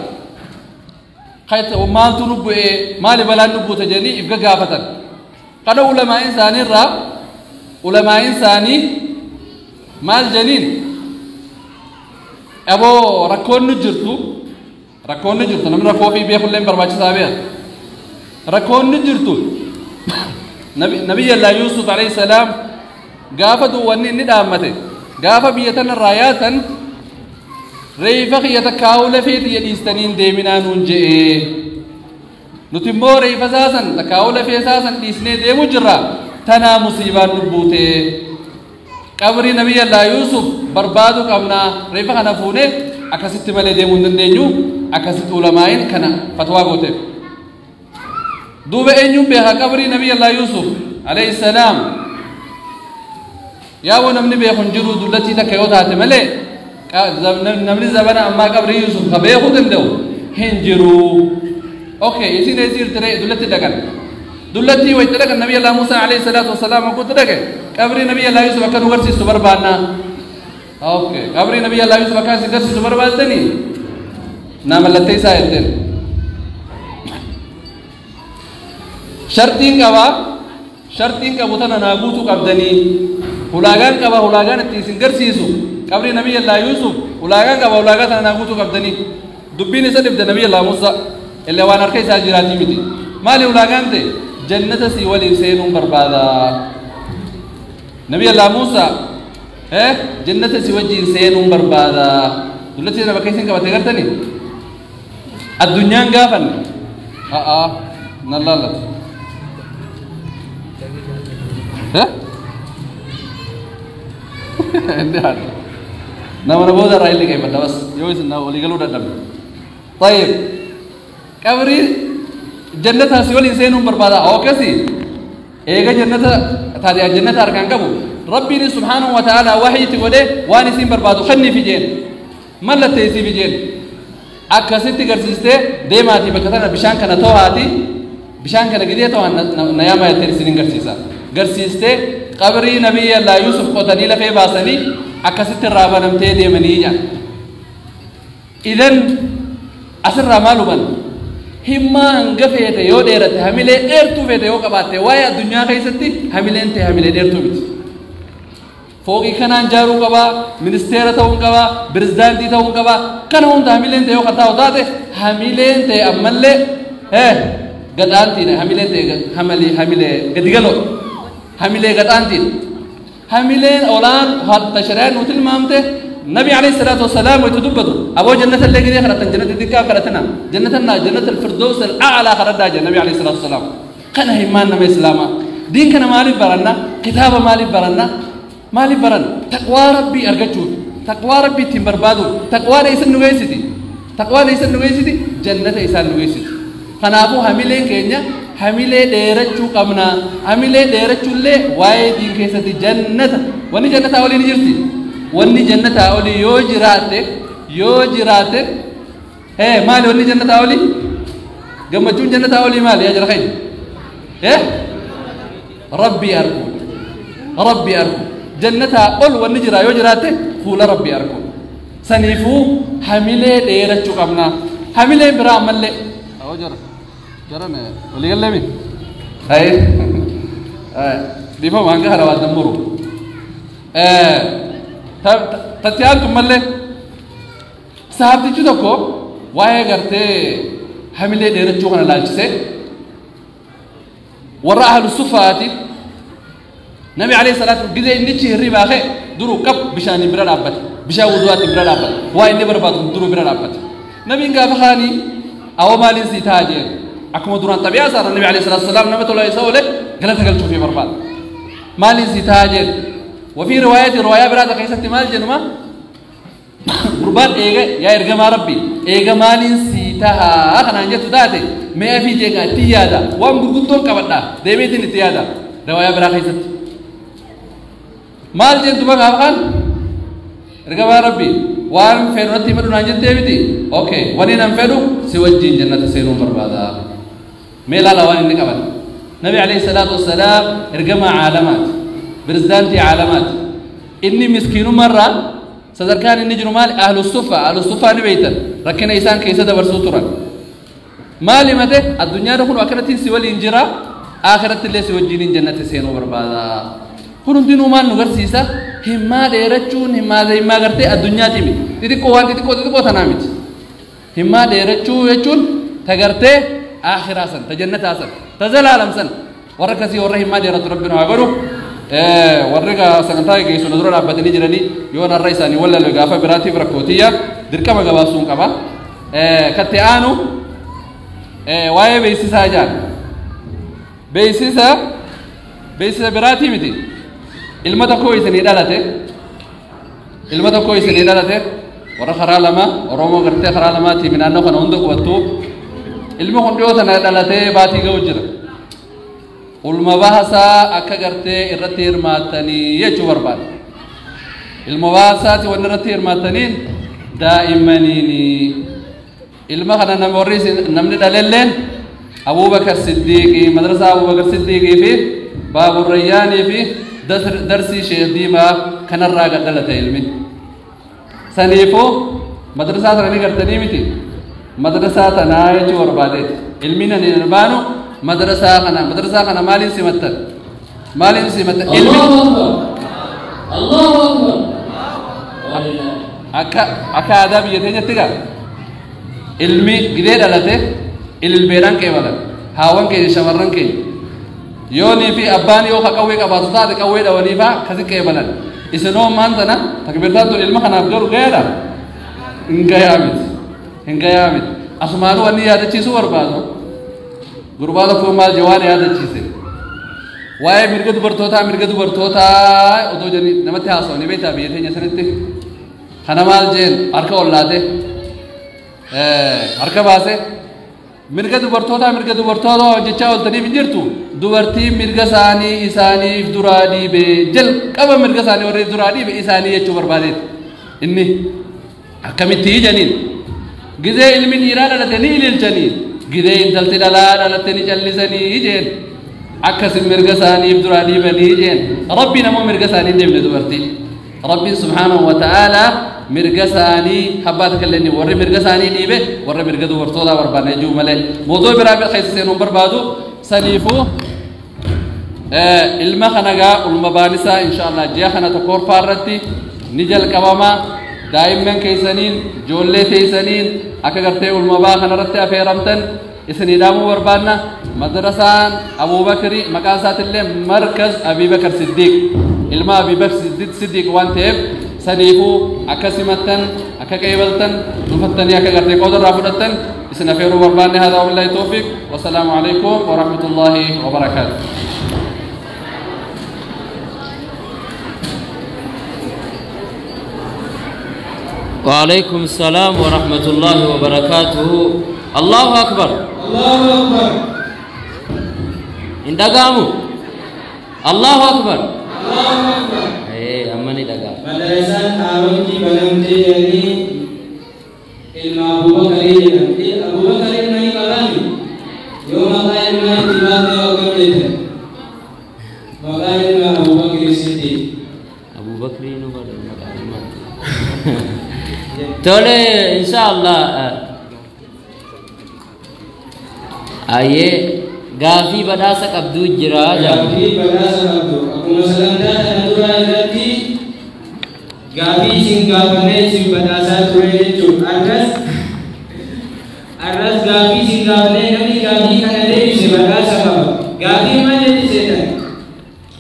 Maaltu nu bu'ee maali balaan nu buute jedhanii if gaggaafatan. Kana ulamaa'in isaanii irraa ulamaa'in isaanii maal jedhaniin? Aboo rakkoon nu jirtu rakkoon nu jirtu namni rakkoo ofii beekullee barbaachisaa beeka. Rakkoon nu jirtu Nabiy Allah Yuusuf alayhi salaam gaafa duwwanni inni dhaammate gaafa biyya tanarraa yaatan reefa kiyya takkaa'uu lafee xiyya dhiistaniin deeminaa nuun je'ee. Nuti immoo reefa saasan takkaa'uu lafee saasan dhiisnee deemu jirra tanaa musiibaan nu buute. Qabrii Nabiy Allah Yuusuf barbaadu qabnaa reefa kana fuunee akkasitti malee deemuu hin dandeenyu akkasitti ulamaa'in kana fatwaa gooteef. Duuba eenyuun beeka qabrii Nabiy Allah Yuusuf alayhi salaam? Yaaboo namni beeku hin jiru dullattii takka yoo taate malee namni zabana ammaa qabrii Yuusuf ka beekuu danda'u hin jiru. Okay, isin eessa jirti ree? Dullatti dhaqan. Dullattii wayita dhaqan Nabiy Allah Muusaa alayhi salaatu wassalaam akkuma dhaqe qabrii Nabiy Allah Yuusuf akka nu garsiistu barbaanna. Okay, qabrii Nabiy Allah Yuusuf akka isin garsiistu barbaaddanii naa mallattee isaa jetteen. Shartiin qabaa shartiin qabu tana naa guutuu qabdanii ulaagaan qaba ulaagaan itti isin garsiisu qabrii Nabiy Allah Yuusuf ulaagaan qaba ulaagaa tana naa guutuu qabdanii dubbiin isa dhibde Nabiy Allah Muusaa illee waan harka isaa jiraatii miti. Maali ulaagaan ta'e? Jannata si waliin seenuun barbaada. Nabiy Allah Muusaa jannata si wajjin seenuun barbaada. Dullatti sana bakka isin qabatte gartanii? Addunyaan gaafanne nan laallatu. Nama booda irraa illee qeeffadha bas yoo isin walii galuu dadhabne. Tayyib qabrii jannata si waliin seenuun barbaada. Akkasii eega jannata taatee jannata harkaan qabu Rabbiin subhaanahu wa ta'ala wahiitti godhee waan isin barbaadu kenniifi jeen mallatteessiifi jeen akkasitti garsiistee deemaatii bakka tana bishaan kana too'aati bishaan kana gidee too'an na yaamaa jetteen isin garsiisa. Garsiistee qabrii Nabiy Allah Yuusuf qotanii lafee baasanii akkasitti irraa banamtee deemanii jedhan. Idan asirraa maal hubanna? Himmaa hanga feete yoo dheeratte hamilee dheertuu feete yoo qabaatte waa'ee addunyaa keessatti hamileen ta'e hamilee dheertuu miti. Fooqii kanaan jaaruu qabaa, ministeera ta'uu qabaa, pirezidaantii ta'uu qabaa, kana hunda hamileen ta'e yoo qaxaa'u taate hamileen ta'e ammallee gadhaantiidha. Hamileen ta'e hamilee gadi galoo hamilee gadhaantiidha. Hamileen olaan shari'aan nu tilmaamte Nabi alayhi salaatu wassalaam wayita dubbatu aboo jannata illee gidee kadhatan jannata xiqqaa kadhatana jannata jannata alfirdows al'aalaa kadhadhaa jedha Nabi alayhi salaatu wassalaam. Kana himaan nama islaamaa. Diin kana maaliif baranna? Kitaaba maaliif baranna? Maaliif baranna? Taqwaa Rabbii argachuuf, taqwaa Rabbii ittiin barbaaduuf, taqwaan eessa nu geessiti? Taqwaan eessa nu geessiti? Jannata isaan nu geessiti. Kanaafuu hamileen keenya hamilee dheerachuu qabna. Hamilee dheerachuullee waa'ee diin keessatti jannata. Wanni jannataa olii ni jirti. Wanni jannataa olii yoo jiraatte maali wanni jannataa olii? Gammachuun jannataa olii maali yaa jara keenya? Rabbii arguu. Rabbii arguu. Jannataa ol wanni jira yoo jiraatte fuula Rabbii arguu. Saniifuu hamilee dheerachuu qabna. Hamileen biraa ammallee. Jara. Jarana walii galleemi? Dhiifama hanga kana waan dammuru. Tatti aantu mallee sahaabtichi tokko waa'ee gartee hamilee dheerachuu kana laalchisee warra ahlu sufaati nabi alayhi salaatu gizee innichi hirribaa ka'e duruu qab bishaaniin bira dhaabbate bishaan wudu'aatiin bira dhaabbate waa inni barbaadu duruu bira dhaabbate nabiin gaafa kaanii awwa maaliin sii ta'a jeen akkuma duraan xabi'aa isaarra nabi alayhi salaatu wasalaam nama tola isa oole galata galchuufii barbaada maaliin sii ta'a jeen وفي رواية رواية برادة كيست مال جنما قربان إيجا يا إرجما ربي إيجا مالين سيتها أنا أنجت ذاتي ما في جيكا تيادا وام غرغتون كبدا ديمتين تيادا رواية برادة كيست مال جن تبغى أفعل إرجما ربي وام فيرنتي مدو نانجت ديمتي أوكي ونين أم فيرو سوى جين جنة سيرون بربادا ميلا لوان إنك نبي عليه الصلاة والسلام إرجما عالمات برزدانتي علامات إني مسكين مرة صدر كان إني جرمال أهل الصفة أهل الصفة نبيتا ركنا إنسان كيسة دبر مالي متى الدنيا ركن وأكرتين سوى الإنجرا آخرت اللي سوى الجنين جنة سينو بربادا كنون دينو مال نغر سيسا هما ديرتشون هما زي ما غرتي الدنيا تيمي تديكو وان تديكو تديكو تنامت هما ديرتشو يچون تغرتي آخر سن تجنة سن تزلالم سن وركسي ورهي ما ديرت ربنا وغرو warri sagantaa geessu na dura dhaabbatanii jiranii yoo narra isaanii wallaalu gaafa biraatiif rakkootiyya dirqama gabaabsuun qaba. Katti aanu waa'ee beeksisaa jaan beeksisa beeksisa biraatii miti ilma tokko isinii dhalate ilma tokko isinii dhalate warra karaa lama Oromoo gartee karaa lamaatii naannoo kana hunda qubattu ilmi kun dhiyoo tana dhalatee baatii ga'u jira. Ulma bahasaa akka gartee irratti hirmaattanii jechuu barbaada. Ilma bahasaati wanni irratti hirmaattaniin daa'immaniini. Ilma kana nama warri namni dhalelleen Abuubakar Siddiiqii madrasaa Abuubakar Siddiiqii fi Baaburrayyaanii fi darsii Sheekh Diimaa kanarraa gad dhalate ilmi. Saniifuu madrasaa sana ni gartanii miti. Madrasaa tanaa jechuu barbaadeeti. Ilmi nani hin baanu مدرسة خنا مالين سمتن مالين سمتن الله أكبر الله أكبر أكا أكا آداب يتني تيجا علمي جديد على البيران كي ولا هاوان كي شمران كي يوني في أباني أو خكوي كباسطة تكوي دواني فا خزي كي ولا إسنو مان تنا تكبرتها تو علم خنا أفكار غيره إنكيامت إنكيامت أسمانو أني هذا شيء سوار بازو gurbaa tokko maal jawaan yaadachiise waa'ee mirga dubartootaa otoo jedhanii namatti haasawanii beektaa biyya teenya sanitti kana maal jeen harka ollaate harka baase mirga dubartootaa hojjechaa ooltaniif hin jirtu dubartiin mirga isaanii isaaniif duraa dhiibe jalqaba mirga isaanii warri duraa dhiibe isaanii jechuu barbaadeeti inni akkamitti janiin gizee ilmi dhiiraa dhalate ni ililchanii gidee intalti dhalaa dhalatte ni callisanii jeen akkasin mirga isaaniif duraa dhiibanii jeen rabbiin ammoo mirga isaanii hin deemne dubartii rabbiin subhaanahu wa ta'aalaa mirga isaanii habbaata kallenni warri mirga isaanii dhiibe warra mirga dubartootaa barbaadne jechuu malee moodoo biraa keessa seenuun barbaadu saniifuu ilma kana gaa ulma baanisaa insha Allah ji'a kana tokkoffaa irratti ni jalqabama daa'imman keessaniin ijoollee teessaniin akka gartee ulma baa kanarratti affeeramtan isinii dhaamuu barbaanna madrasaan Abuubakrii maqaan isaatillee markaz Abiibakar Siddiiq ilma Abiibakar Siddiiq waan ta'eef saniifuu akka simattan akka qeebaltan dhufattanii akka gartee qooda irraa fudhattan isin affeeruu barbaanne haadha wabillahi tawfiiq wasalaamu alaikum warahmatullaahi wabarakaatu. وعليكم السلام ورحمة الله وبركاته. الله أكبر الله أكبر إن دقامو الله أكبر الله أكبر إيه أمني دقام مدرسة هارونتي بلمتي يعني إلما أبو بكر أبو بكر ما يقبلني يوم قال ما انتباه وقبلته وقال ما أبو بكر الصديق أبو بكر نبر تولي إن شاء الله أيه Gaafii badhaasa qabduu jira. Gaafii badhaasa qabdu. Akkuma sagantaa kana duraa irratti gaafii isin gaafannee isin badhaasaa ture jechuudha. Arras gaafii isin gaafannee namni gaafii kana deebise badhaasa qaba. Gaafii maal jetti?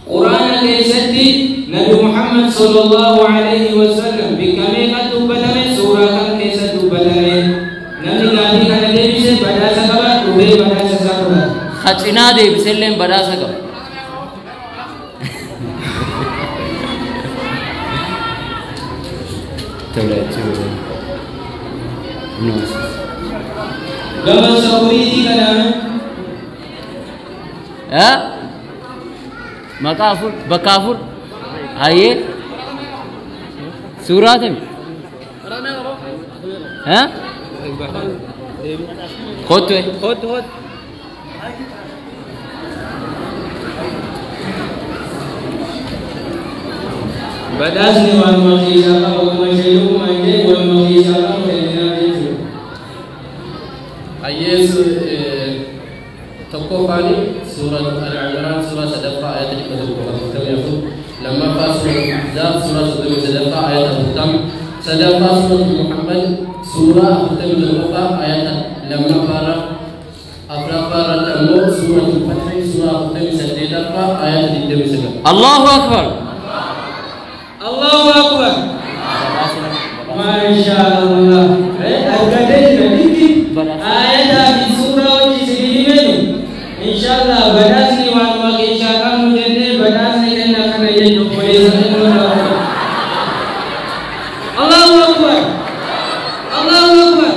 Quraana keessatti Nabi Muhammad sallallahu alaihi wasallam bikka meeqa dubbatame? Suuraa kam keessa dubbatame? Namni gaafii kana deebise badhaasa qaba. Dhufee badhaasa isaa fudhata. Hacinaa deebiselleen badhaasa qaba. Gama sakuriitii kanaan. Maqaa afur, bakka afur. Hayyee. Suuraa tami? Kottu. Kottu kottu. Badhaasni waanuma keessaa qabu akkuma sheelukumaan jedhe waanuma keessaa qabu kenninaa jechuudha. Hayyees tokkoffaan suura Al-Imraan suuraa sadaffaa ayata 144, lammaffaa suura Ahzaab suuraa 33 ayata 40, sadaffaa suura Muhammad suuraa 41 ayata lammaffaarra, afuraffaa irratti ammoo suura Fatih suuraa 48 ayata 29. Allahu Akbar. Allahu Akbar. Masha Allah. Argatee jira miti. Ayataa fi suuraa wajji isin himenu. Inshallah badhaasni waanuma keessaa qabnu jennee badhaasni kenna kana jechuun obboleessa kennu. Allahu Akbar. Allahu Akbar.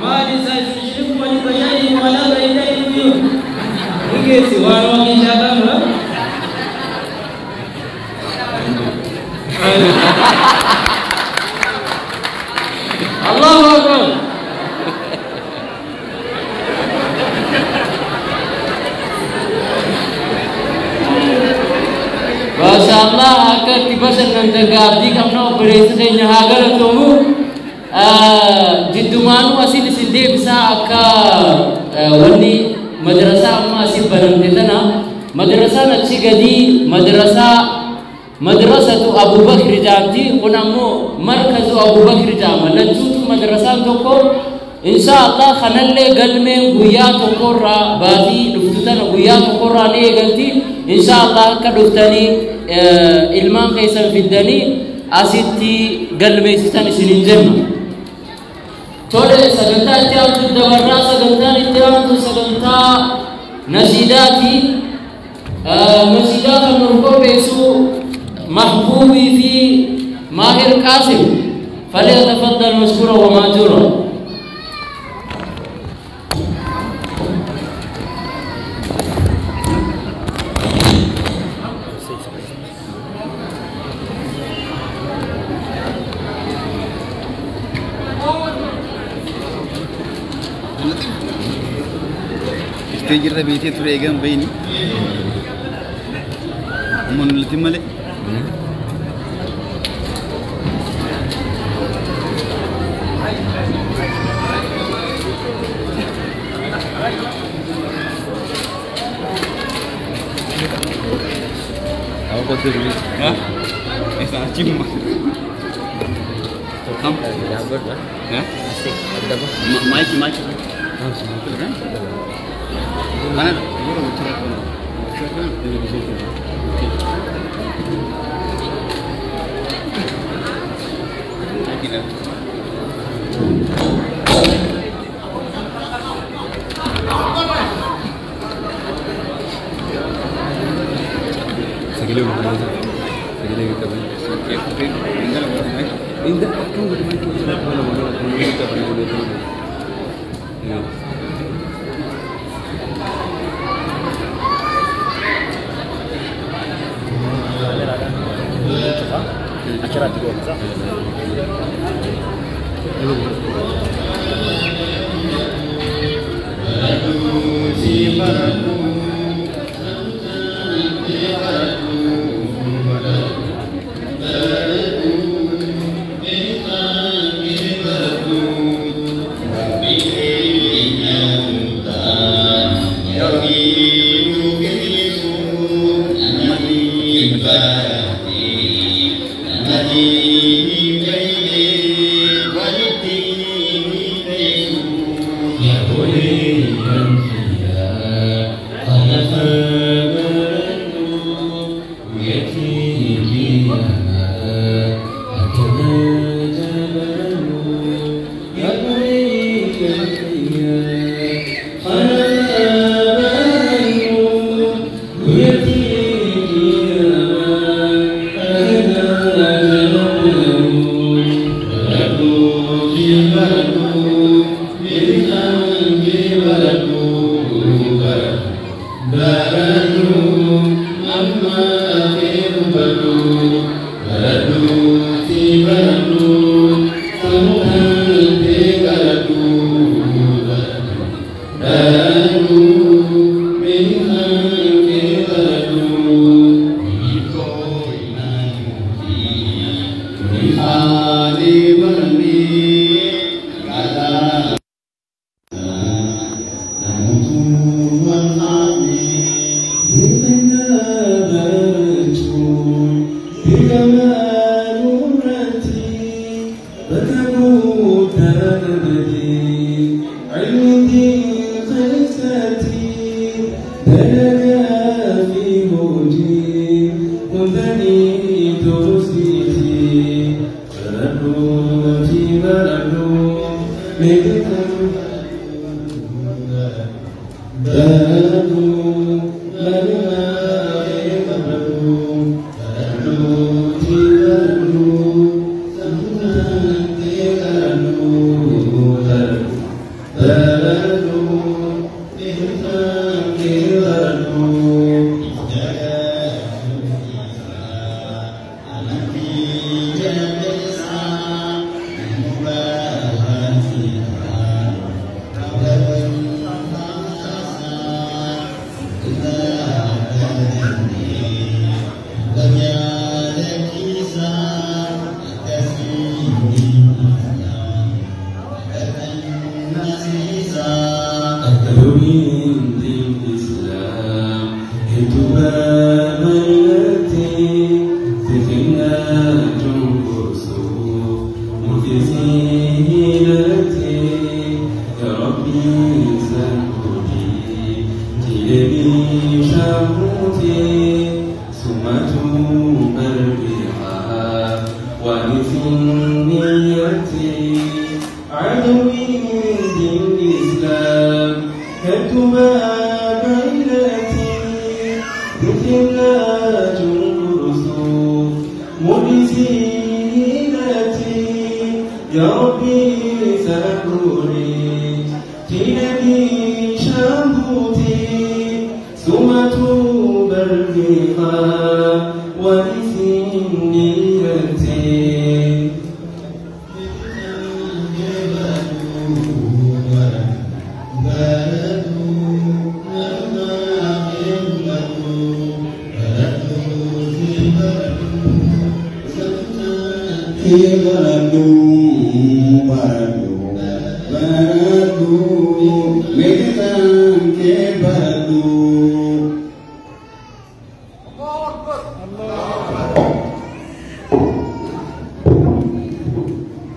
Maali isaa isin shirku wali bayyaani wala bayyani biyu. Ikeesi waanuma keessaa qabnu. Allahu Akbar. Masha Allah akka itti bashannantan gaabdii qabna obboleessa keenya haa galatoomu. Jiddumaanuu asin isin deebisaa akka wanni madrasaa amma asin banamte tana madrasaan achi gadii madrasaa madrasatu Abu Bakr jaamti kun ammoo markazu Abu Bakr jaama lachuutu madrasaan tokko. Insha Allah kanallee galmeen guyyaa tokkorraa baatii dhuftu tana guyyaa tokkorraa ni eegalti. Insha Allah akka dhuftanii ilmaan keessan fiddanii asitti galmeessitan isinin jenna. Tole sagantaa itti aantu dabarraa sagantaan itti aantu sagantaa nashiidaati. Nashiidaa kan nuuf qopheessu Mahbuubii fi Maahir Qaasim. فليتفضل مشكورا ومأجورا. Isteejii irra beetee ture eegan bayini. Uummanni nuti malee. Thank you.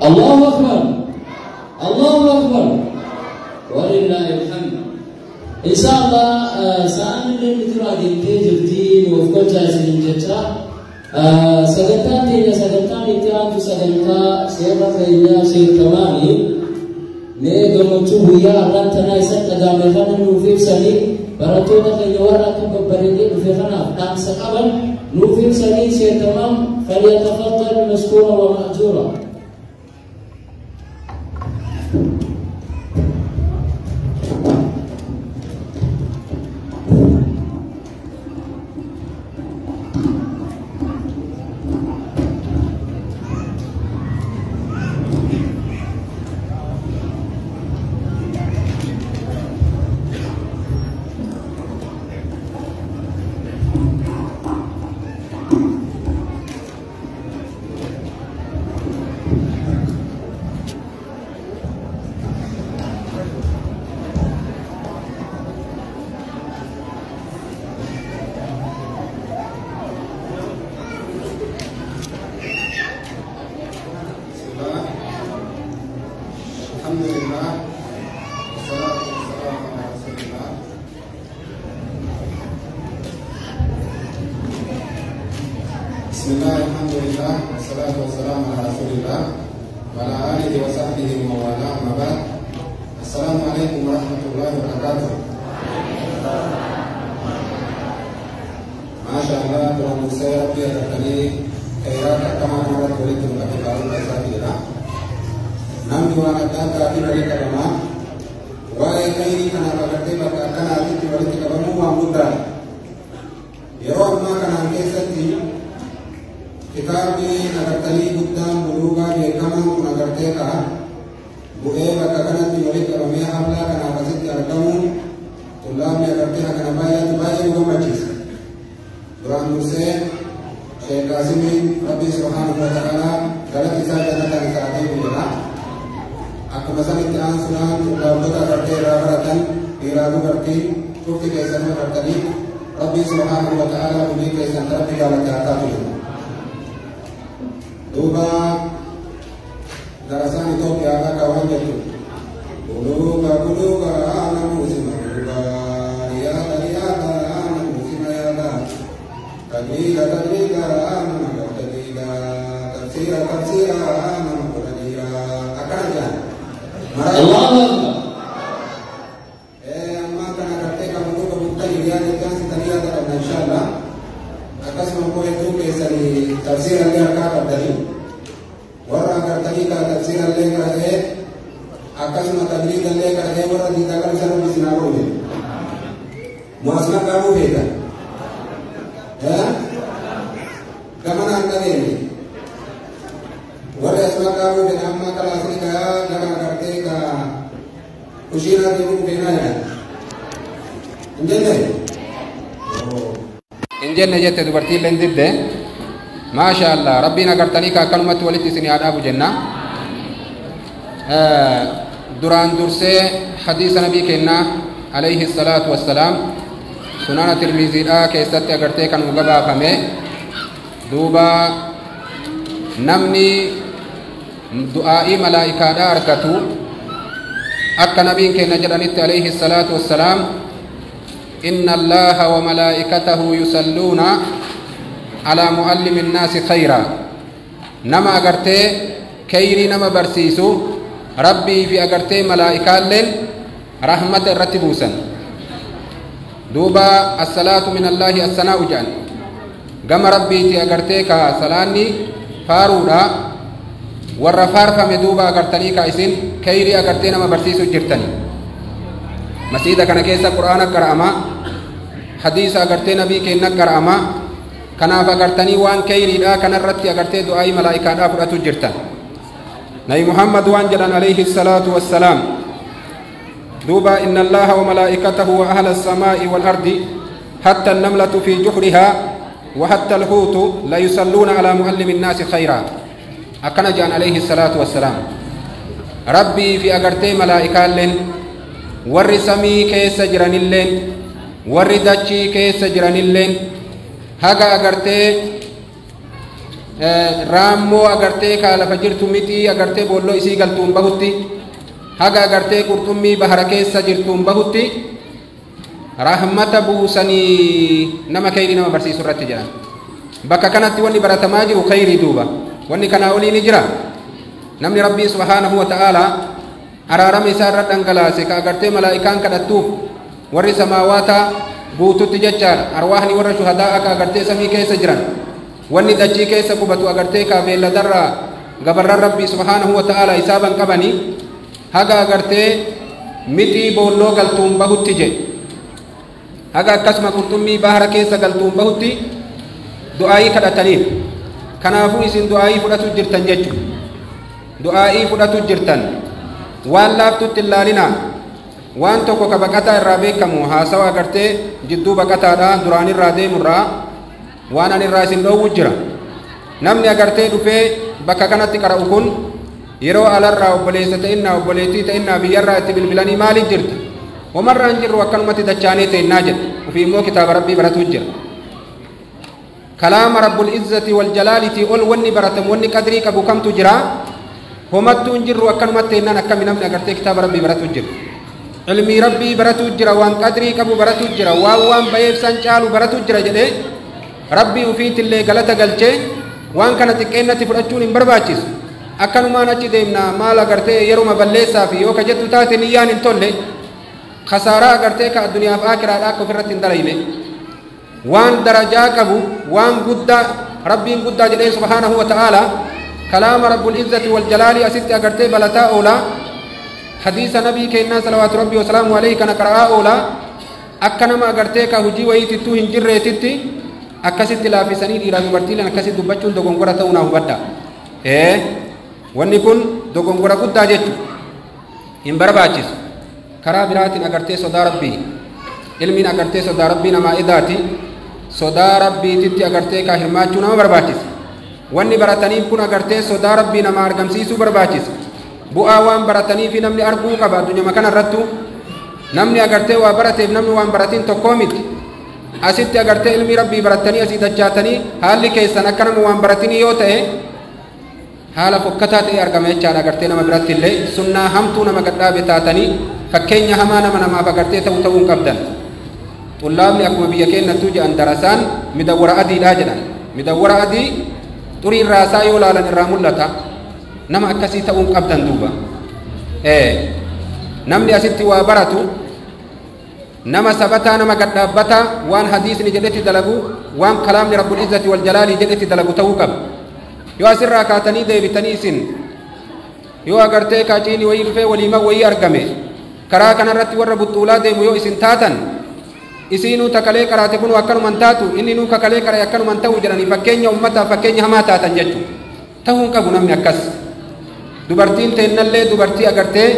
الله أكبر الله أكبر ولله الحمد. إن شاء الله سأعمل لترى دينتي وفقتها سنجتا سجلتان تيجا سجلتان إتيان سجلتا سيرة خيريا سير تمامي mee gammachuu guyyaa har'aan tanaa isaan dhagahame kana nuuf ibsanii barattoota keenya warra akka babbareedee dhufe kanaaf dhaamsa qaban nuuf ibsanii seertamaan falyatafaddal mashkuura wa ma'juura. Darasaan Itoophiyaadhaa ka waan jettu buluuga buluuga namu sima buluuga riyaada riyaada namu sima yaada tajwiida tajwiida nama gartadiida tafsiira tafsiira nama godhaniira akkana jedhan. Allahu Akbar. Ammaa kana gartee kan buluuga bultanii riyaada ittaan sitanii yaada qabna inshaallah. Akkasuma immoo hedduu keessanii tafsiira illee harkaa qabdanii warra agartanii ka tafsiira illee qara'ee akkasuma tajwiida illee qara'ee warra diidaa qabu sana bisinaa godhu muasma qabuu beeka gamanaan dhageenye warri asma qabuu fedha amma kalaasni kaa gara agartee ka kushiinaa deemuu feenaa jedhan hin jenne hin jenne jette dubartiin leen didde. Maasha Allah, rabbiin agartanii ka akkanumatti walitti isin haa dhaabu jenna. Duraan dursee hadiisa nabii kennaa alayhi salaatu wassalaam sunana tirmiziidhaa keessatti agartee kan nu gabaafame duuba namni du'aa'ii malaa'ikaadhaa argatu akka nabiin kenna jedhanitti alayhi salaatu wassalaam inna allaha wa malaa'ikatahu yusalluuna على معلم الناس خيرا نما أغرتي كيري نما برسيسو ربي في أغرتي ملائكة لين رحمة الرتبوسا دوبا الصلاة من الله الثناء جان قم ربي تي أغرتي كسلاني فارودا والرفار فمدوبا أغرتني كايسين كيري أغرتي نما برسيسو جرتني مسيدة كان كيسا قرآن قرأما حديث أغرتي نبي كينا قرأما kanaaf agartanii waan kayriidha kanarratti agartee du'aa'ii malaa'ikaadhaa fudhatu jirtan. Nabi Muhammad waan jedhan alayhi salaatu wassalaam duuba inna allaha wa malaa'ikatahu wa ahla as-samaa'i wal ardi hatta an-namlatu fi juhriha wa hatta al-huutu la yusalluuna ala muallimi an-naasi khayra akkana jedhan alayhi salaatu wassalaam. Rabbii fi agartee malaa'ikaalleen warri samii keessa jiranilleen warri dachii keessa jiranilleen haga agartee raammoo agartee ka lafa jirtu miti agartee boolloo isii galtuun bahutti haga agartee qurxummii bahara keessa jirtuun bahutti rahmata buusanii nama kayrii nama barsiisu irratti jedhan. Bakka kanatti wanni baratamaa jiru kayrii duuba wanni kanaa olii ni jira. Namni rabbii subhaanahu wa ta'aalaa araarama isaa irra dhangalaase ka agartee malaa'ikaan kadhattuuf warri samaawaataa guututti jechaadha. Arwaahni warra shuhadaa akka agartee samii keessa jiran wanni dachii keessa qubatu agartee ka beelladarraa gabarran rabbii subhaanahu wa ta'aalaa isaaban qabanii haga agartee mixii boolloo galtuun bahutti jedhe haga akkasuma qurxummii bahara keessa galtuun bahutti du'aayii kadhataniif. Kanaafuu isin du'aayii fudhatu jirtan jechuudha. Du'aayii fudhatu jirtan waan laaftutti hin laalinaa. Waan tokko ka baqataa irraa beekamu haasawa agartee jidduu baqataadhaa duraan irraa deemurraa waan ani irraa isin dhoowwu jira. Namni agartee dhufee bakka kanatti qara'u kun yeroo alarraa obboleessa ta'innaa obboleettii ta'innaa biyyarraa itti bilbilanii maaliif jirta? Homarraa hin jirru akkanumatti dachaanee ta'innaa jedha. Ofii immoo kitaaba rabbii baratu jira. Kalaama rabbul izzati wal jalaalitii ol wanni baratamu wanni qadrii qabu kamtu jira? Homattuu hin jirru akkanumatti ta'innaan akkami namni agartee kitaaba rabbii baratu jira. Ilmii rabbii baratu jira, waan qadrii qabu baratu jira, waan bayeef san caalu baratu jira jedhee rabbii ufiitillee galata galchee waan kana xiqqeennatti fudhachuun hin barbaachisu. Akkanumaan achi deemna maal agartee yeruma balleessaa fi yoo ka jettu taate niyyaan hin tolle khasaaraa agartee ka addunyaaf aakiraadhaa akka ofirratti hin dalayne waan darajaa qabu waan guddaa rabbiin guddaa jedhee subhaanahu wa ta'aalaa kalaama rabbul izzati wal jalaalii asitti agartee balataa oolaa hadiisa nabii kennaa salawaatu rabbii wasalaamu alayhi kana qara'aa oolaa akka nama agartee ka hujii wayiitittuu hin jirreetitti akkasitti laafisanii dhiiraa dubartiileen akkasitti dubbachuun dogongora ta'uu naa hubadha. Wanni kun dogongora guddaa jechuudha. Hin barbaachisu. Karaa biraatiin agartee sodaa rabbii ilmiin agartee sodaa rabbii namaa idaati sodaa rabbiititti agartee kaa hirmaachuu nama barbaachisa. Wanni barataniif kun agartee sodaa rabbii nama argamsiisuu barbaachisa. Bu'aa waan baratanii fi namni arguu qaba addunyaa kana irrattu namni agartee waa barateef namni waan baratiin tokkoo miti. Asitti agartee ilmi rabbii baratanii asii dachaatanii haalli keessan akka nama waan baratinii yoo ta'e Haala fokkataa ta'e argama jechaadha agartee nama biratti illee sunnaa hamtuu nama gadhaabe taatanii fakkeenya hamaa nama namaaf agartee ta'uu ta'uu hin qabdan. Xullaabni akkuma biyya keenyattuu jedhan darasaan midawwara adiidhaa jedhan. Midawwara adii xurii irraa isaa yoo laalan irraa mul'ata. Nama akkasii ta'uu hin qabdan duuba. Namni asitti waa baratu nama sabataa nama gadhaabbataa waan hadiisni jedhetti dalagu waan kalaamni rabbul izzati wal jalaalii jedhetti dalagu ta'uu qaba. Yoo asirraa kaatanii deebitanii isin yoo agartee kaaciini wayii dhufee waliima wayii argame karaa kanarratti warra buxxuulaa deemu yoo isin taatan isiinuu takalee karaate kun akkanuman taatu inninuu kakalee karee akkanuman ta'u jedhanii fakkeenya ummataaf fakkeenya hamaa taatan jechuudha. Ta'uu hin qabu namni akkas. Dubartiin teennallee dubartii agartee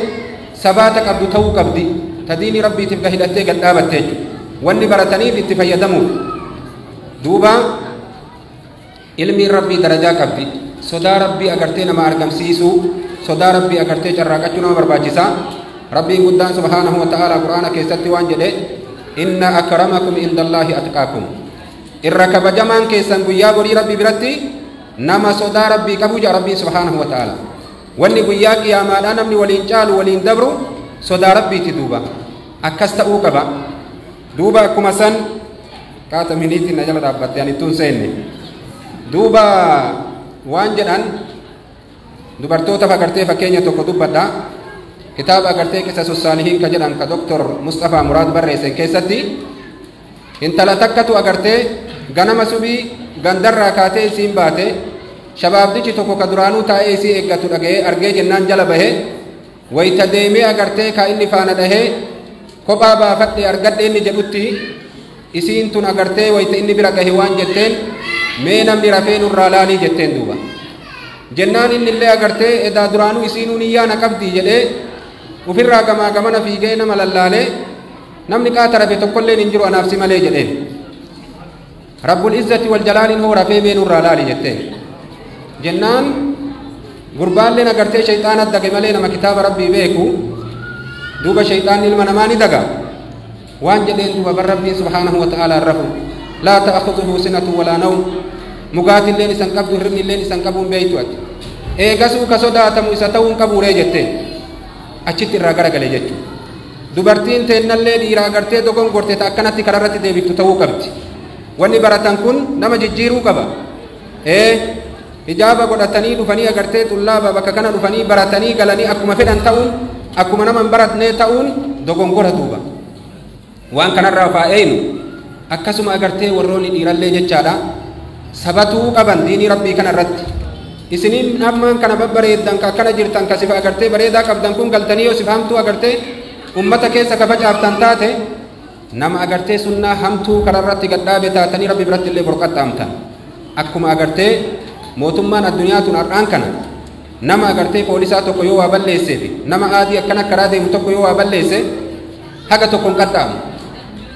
sabaata qabdu ta'uu qabdi. Ta diinii rabbiitiif hidhattee gad dhaabatte jechuudha. Wanni barataniif itti fayyadamuuf. Duuba ilmiin rabbii darajaa qabdi. Sodaa rabbii agartee nama argamsiisuu, sodaa rabbii agartee carraaqachuu nama barbaachisa. Rabbiin guddaan subhaanahu wa ta'ala quraana keessatti waan jedhe inna akramakum indallaahi atqaakum. Irra kabajamaan keessan guyyaa borii rabbii biratti nama sodaa rabbii qabu jedha rabbiin subhaanahu wa ta'ala. Wanni guyyaa qiyaamaadhaa namni waliin caalu waliin dabru sodaa rabbiiti duuba. Akkas ta'uu qaba. Duuba akkuma san qaata miniitiin na jala dhaabbatte ani ittuun seenne. Duuba waan jedhan dubartoota agartee fakkeenya tokko dubbadha. Kitaaba agartee Qisasus Saalihiin ka jedhan ka Doktor Mustafaa Muraad barreessan keessatti intala takkatu agartee ganama subii gandarraa kaatee isiin baate shabaabdichi tokko ka duraanuu taa'ee isii eeggatu dhaga'ee argee jennaan jala bahee wayita deemee agartee ka inni faana dhahee kophaa baafadhe argadhe inni jedhutti isiin tun agartee wayita inni bira gahe waan jetteen mee namni rafee nurraa laalii jetteen duuba. Jennaan inni illee agartee edaa duraanuu isiinuu niyyaa na qabdii jedhee ofirraa gamaa gamana fiigee nama lallaalee namni qaata rafe tokkolleen hin jiru anaaf si malee jedheen. Rabbul izzati wal jalaaliin hoo rafee mee nurraa laali jetteen. Jennaan gurbaalleen agartee shayxaana dage malee nama kitaaba rabbii beeku duuba shayxaanni ilma namaa ni daga. Waan jedheen duuba bar rabbiin subhaanahu wa ta'ala rafu laa ta'khudhuhu sinatu walaa nawm mugaatilleen isan qabdu hirribnilleen isan qabuun beeytu ati eegasuu ka sodaatamu isa ta'uun qabuuree jetteen achitti irraa garagale jechuudha. Dubartiin teennallee dhiira agartee dogongorte ta akkanatti kararratti deebiftu ta'uu qabdi. Wanni baratan kun nama jijjiiruu qaba. Hijaaba godhatanii dhufanii agartee xullaaba bakka kana dhufanii baratanii galanii akkuma fedhan ta'uun akkuma nama hin baratnee ta'uun dogongora duuba. Waan kanarraa faa'eenu akkasuma agartee warroonni dhiirallee jechaadha sabatuu qaban diinii rabbii kanarratti. Isiniin ammaan kana babbareeddan ka akkana jirtan ka sifa agartee bareedaa qabdan kun galtanii yoo sifa hamtuu agartee ummata keessa ka facaaftan taate nama agartee sunnaa hamtuu kararratti gadhaabe taatanii rabbi biratti illee borqaxxaamtan. Akkuma agartee mootummaan addunyaa tun har'aan kana nama agartee poolisaa tokko yoo waa balleessee fi nama aadii akkana karaa deemu tokko yoo waa balleesse haga tokko hin qaxxaamu.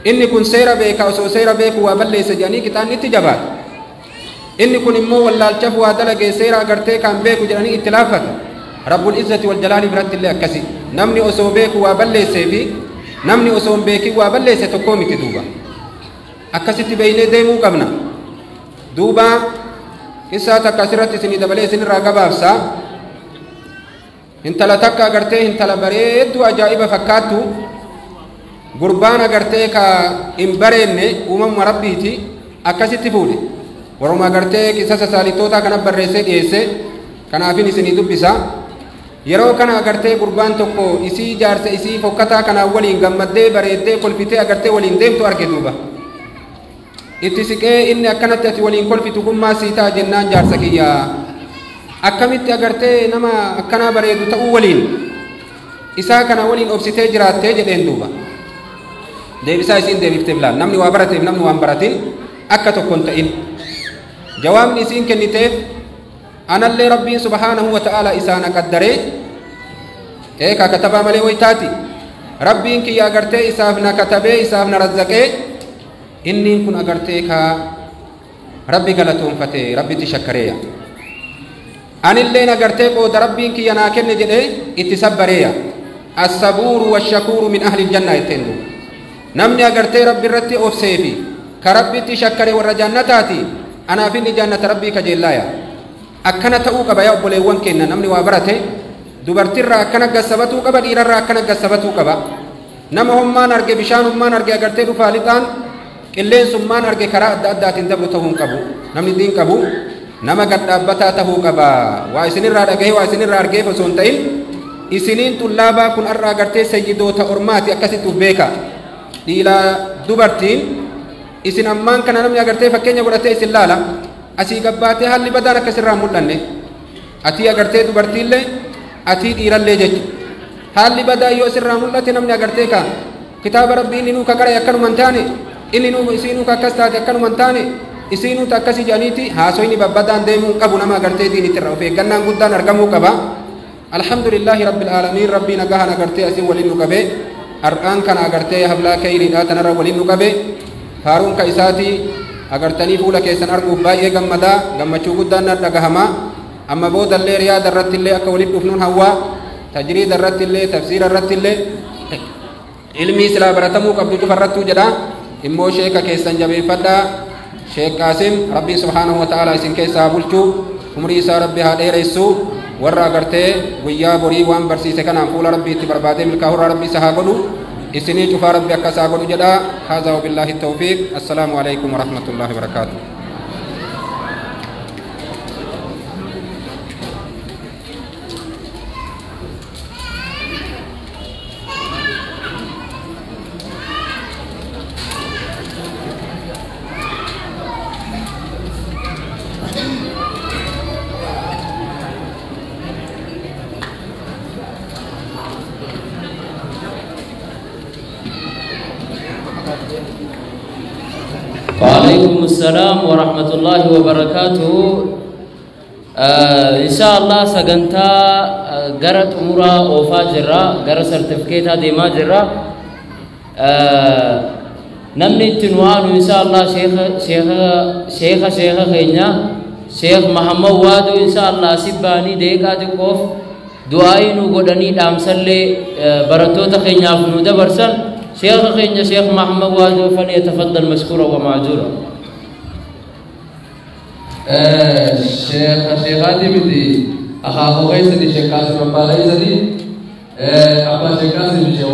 Inni kun seera beeka osoo seera beeku waa balleesse jedhanii qixaanni itti jabaata. Inni kun immoo wallaalchaaf waa dalagee seera agartee kan beeku jedhanii itti laaffata. Rabbul izzati wal jalaalii biratti illee akkasi. Namni osoo beeku waa balleessee fi namni osoo hin beekin waa balleesse tokkoo miti duuba. Akkasitti beeynee deemuu qabna. Duuba qissaa takka asirratti isinii dabalee isinirraa gabaabsa. Intala takka agartee intala bareedduu ajaa'iba fakkaattu gurbaan agartee ka hin bareenne uumamuma rabbiiti akkasitti fuudhe. Waruma agartee qisasa saalitootaa kana barreessee dhiyeesse kanaafin isinii dubbisa. Yeroo kana agartee gurbaan tokko isii jaarsa isii fokkataa kanaan waliin gammaddee bareeddee kolfitee agartee waliin deemtu arge duuba. Itti siqee inni akkanatti ati waliin kolfitu kun maal sii ta'a jennaan jaarsa kiyyaa. Akkamitti agartee nama akkanaa bareedu ta'uu waliin isaa kana waliin obsitee jiraattee jedheen duuba. Deebisaa isiin deebifteef laal namni waa barateef namni waan baratin akka tokko hin ta'in. Jawaabni isiin kenniteef anallee rabbiin subhaanahu wa ta'ala isaana qaddaree eekaa katabaa malee waytaati. Rabbiin kiyya agartee isaaf na katabee isaaf na razzaqee inniin kun agartee kaa rabbi galatoonfatee rabbitti shakkareeya. Anilleen agartee qooda rabbiin kiyya naa kenne jedhee itti sabbareeya. Assabuuru washakuuru min ahli jannaa jetteen duuba. Namni agartee rabbi irratti obsee fi ka rabbitti shakkare warra jannataati anaaf inni jannata rabbii kajeellaaya. Akkana ta'uu qaba yaa obboleewwan keenya namni waa barate dubartiirraa akkana gassabatuu qaba dhiirarraa akkana gassabatuu qaba. Nama hummaan arge bishaan hummaan arge agartee dhufaa lixaan qilleensummaan arge karaa adda addaatiin dabru ta'uu hin qabu. Namni diin qabu nama gad dhaabbataa ta'uu qaba. Waa isinirraa dhagahee waa isinirraa argeef osoo hin ta'in isiniin xullaabaa kun har'a agartee sayyidoota ormaati akkasitti uf beeka. Dhiiraa dubartiin isin ammaan kana namni agartee fakkeenya godhatee isin laala. Asii gabbaatee haalli badaan akkasirraa mul'anne. Atii agartee dubartiillee atii dhiirallee jechuudha. Haalli badaa yoo asirraa mul'ate namni agartee ka kitaaba rabbii inni nuu ka qara'e akkanuma hin taane inni nuu isiinuu ka akkas taate akkanuma hin taane isiinuu ta akkasii jedhaniiti haasoyni babbadaan deemuu qabu nama agartee diinitti irraa of eeggannaan guddaan argamuu qaba. Alhamdulillaahi rabbil aalamiin rabbii nagahaan agartee asiin waliin nu qabe har'aan kana agartee hablaa kayriidhaa tanarra waliin nu qabe faaruun ka isaatii agartanii fuula keessan arguuf baay'ee gammadaa gammachuu guddaan na dhagahama amma boodallee riyaada irrattillee akka waliin dhufnuun hawwaa tajriida irrattillee tafsiira irrattillee ilmii silaa baratamuu qabdu cufa irrattuu jedha immoo sheeka keessan jabeeffadhaa sheek Qaasim rabbii subhaanahu wa ta'aalaa isin keessaa bulchuu umrii isaa rabbi haa dheeressu warra agartee guyyaa borii waan barsiise kanaan fuula rabbiitti barbaadee milkaa'urraa rabbi isa haa godhu isinii cufaa rabbi akkas haa godhu jedha haazaa wabillaahi tawfiiq assalaamu alaikum warahmatullaahi wabarakaatuh. وعليكم السلام ورحمة الله وبركاته. إن شاء الله سجنتا جرت أمورا أوفا جرا جرى سرتفكيتا ديما جرا نمني تنوان إن شاء الله شيخ شيخ شيخ شيخ خينا شيخ محمد وادو إن شاء الله سباني ديكا تقف دعائي نقولني دامسلي برتو تخينا فنودا برسل شيخ خينا شيخ محمد وادو فليتفضل مشكورا ومعجورا. شيخ شيخاتي بدي أخاه غيسدي شيخ قاسم أبا غيسدي أبا شيخ قاسم شيخ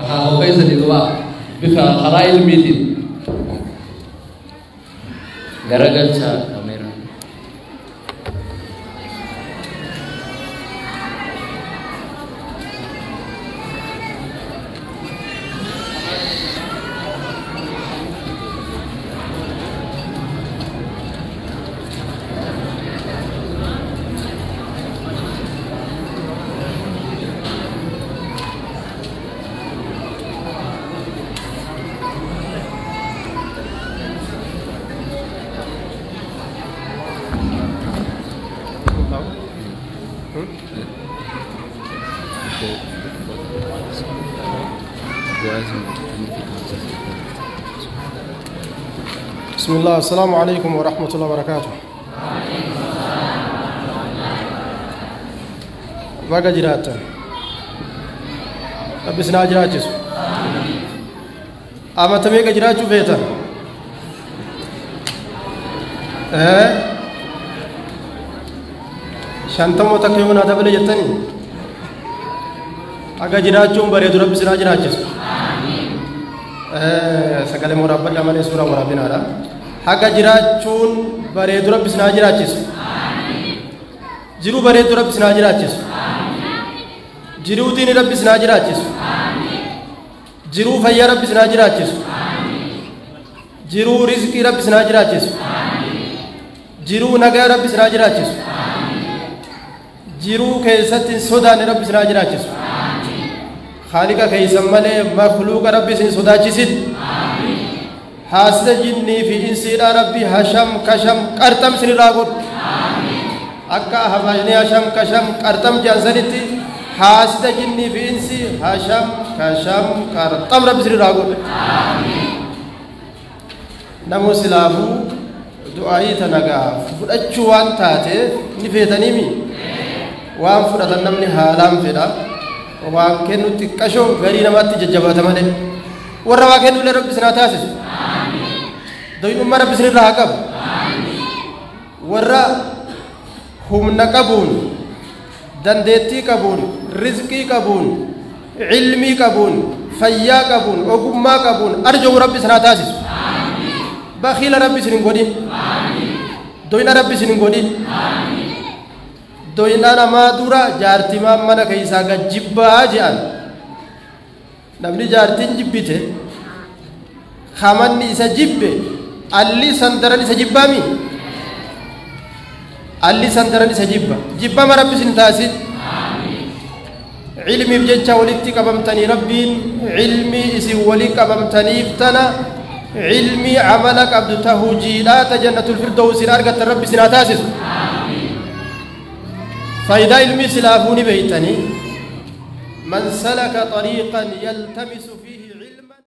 أخاه غيسدي دوا بفا خرائل ميتين غرغلتا كاميرا بسم الله. السلام عليكم ورحمة الله وبركاته. Baga jiraattan Rabbi isin haa jiraachisu. Amata meeqa jiraachuu feetan? Shantamoo takka yoo naa dabale jettanii aga jiraachuun bareedu Rabbi isin haa jiraachisu. Sagalee waraabbadhaa malee suuraa waraabinaadha. Haga jiraachuun bareedu Rabbi isin haa jiraachisu. Jiruu bareedu Rabbi isin haa jiraachisu. Jiruu diini Rabbi isin haa jiraachisu. Jiruu fayyaa Rabbi isin haa jiraachisu. Jiruu rizqii Rabbi isin haa jiraachisu. Jiruu nagaa Rabbi isin haa jiraachisu. Jiruu keessatti hin sodaanne Rabbi isin haa jiraachisu. Khaliqa keessan malee makhluuqa Rabbi isin sodaachisin. Haasida jinnii fi insiidhaa Rabbi hasham kasham qarxam isinirraa godhu. Akka habaashni hasham kasham qarxam jedhan sanitti haasida jinnii fi insii hasham kasham qarxam Rabbi isinirraa godhu. Namoo silaafuu du'aayii tana gaa fudhachuu waan taateef ni feetaniimi. Waan fudhatan namni haalaan fedha. Waan kennu xiqqashoo garii namaatti jajjabaata malee. Warra waa kennullee Rabbi isin haa taasisu. Doyinummaa Rabbi isinirraa haa qabu. Warra Humna qabuun, dandeettii qabuun, rizqii qabuun, cilmii qabuun, fayyaa qabuun, ogummaa qabuun arjoomu Rabbi isin haa taasisu. Bakiila Rabbi isin hin godhin. Doyna Rabbi isin hin godhin. Doyna namaa dura jaartimaan mana keessaa gad jibbaa je'an. Namni jaartiin jibbite kamanni isa jibbe alli san daran isa jibbaami. Alli san daran isa jibba. Jibbama Rabbi isin taasisin. Cilmiif jecha walitti qabamtanii Rabbiin cilmii isin walii qabamtaniif tana cilmii amala qabdu ta hujiidhaa ta jannatul firdawsiin argattan Rabbi isin haa taasisu. Faayidaa ilmii silaafuu ni beeytanii. من سلك طريقا يلتمس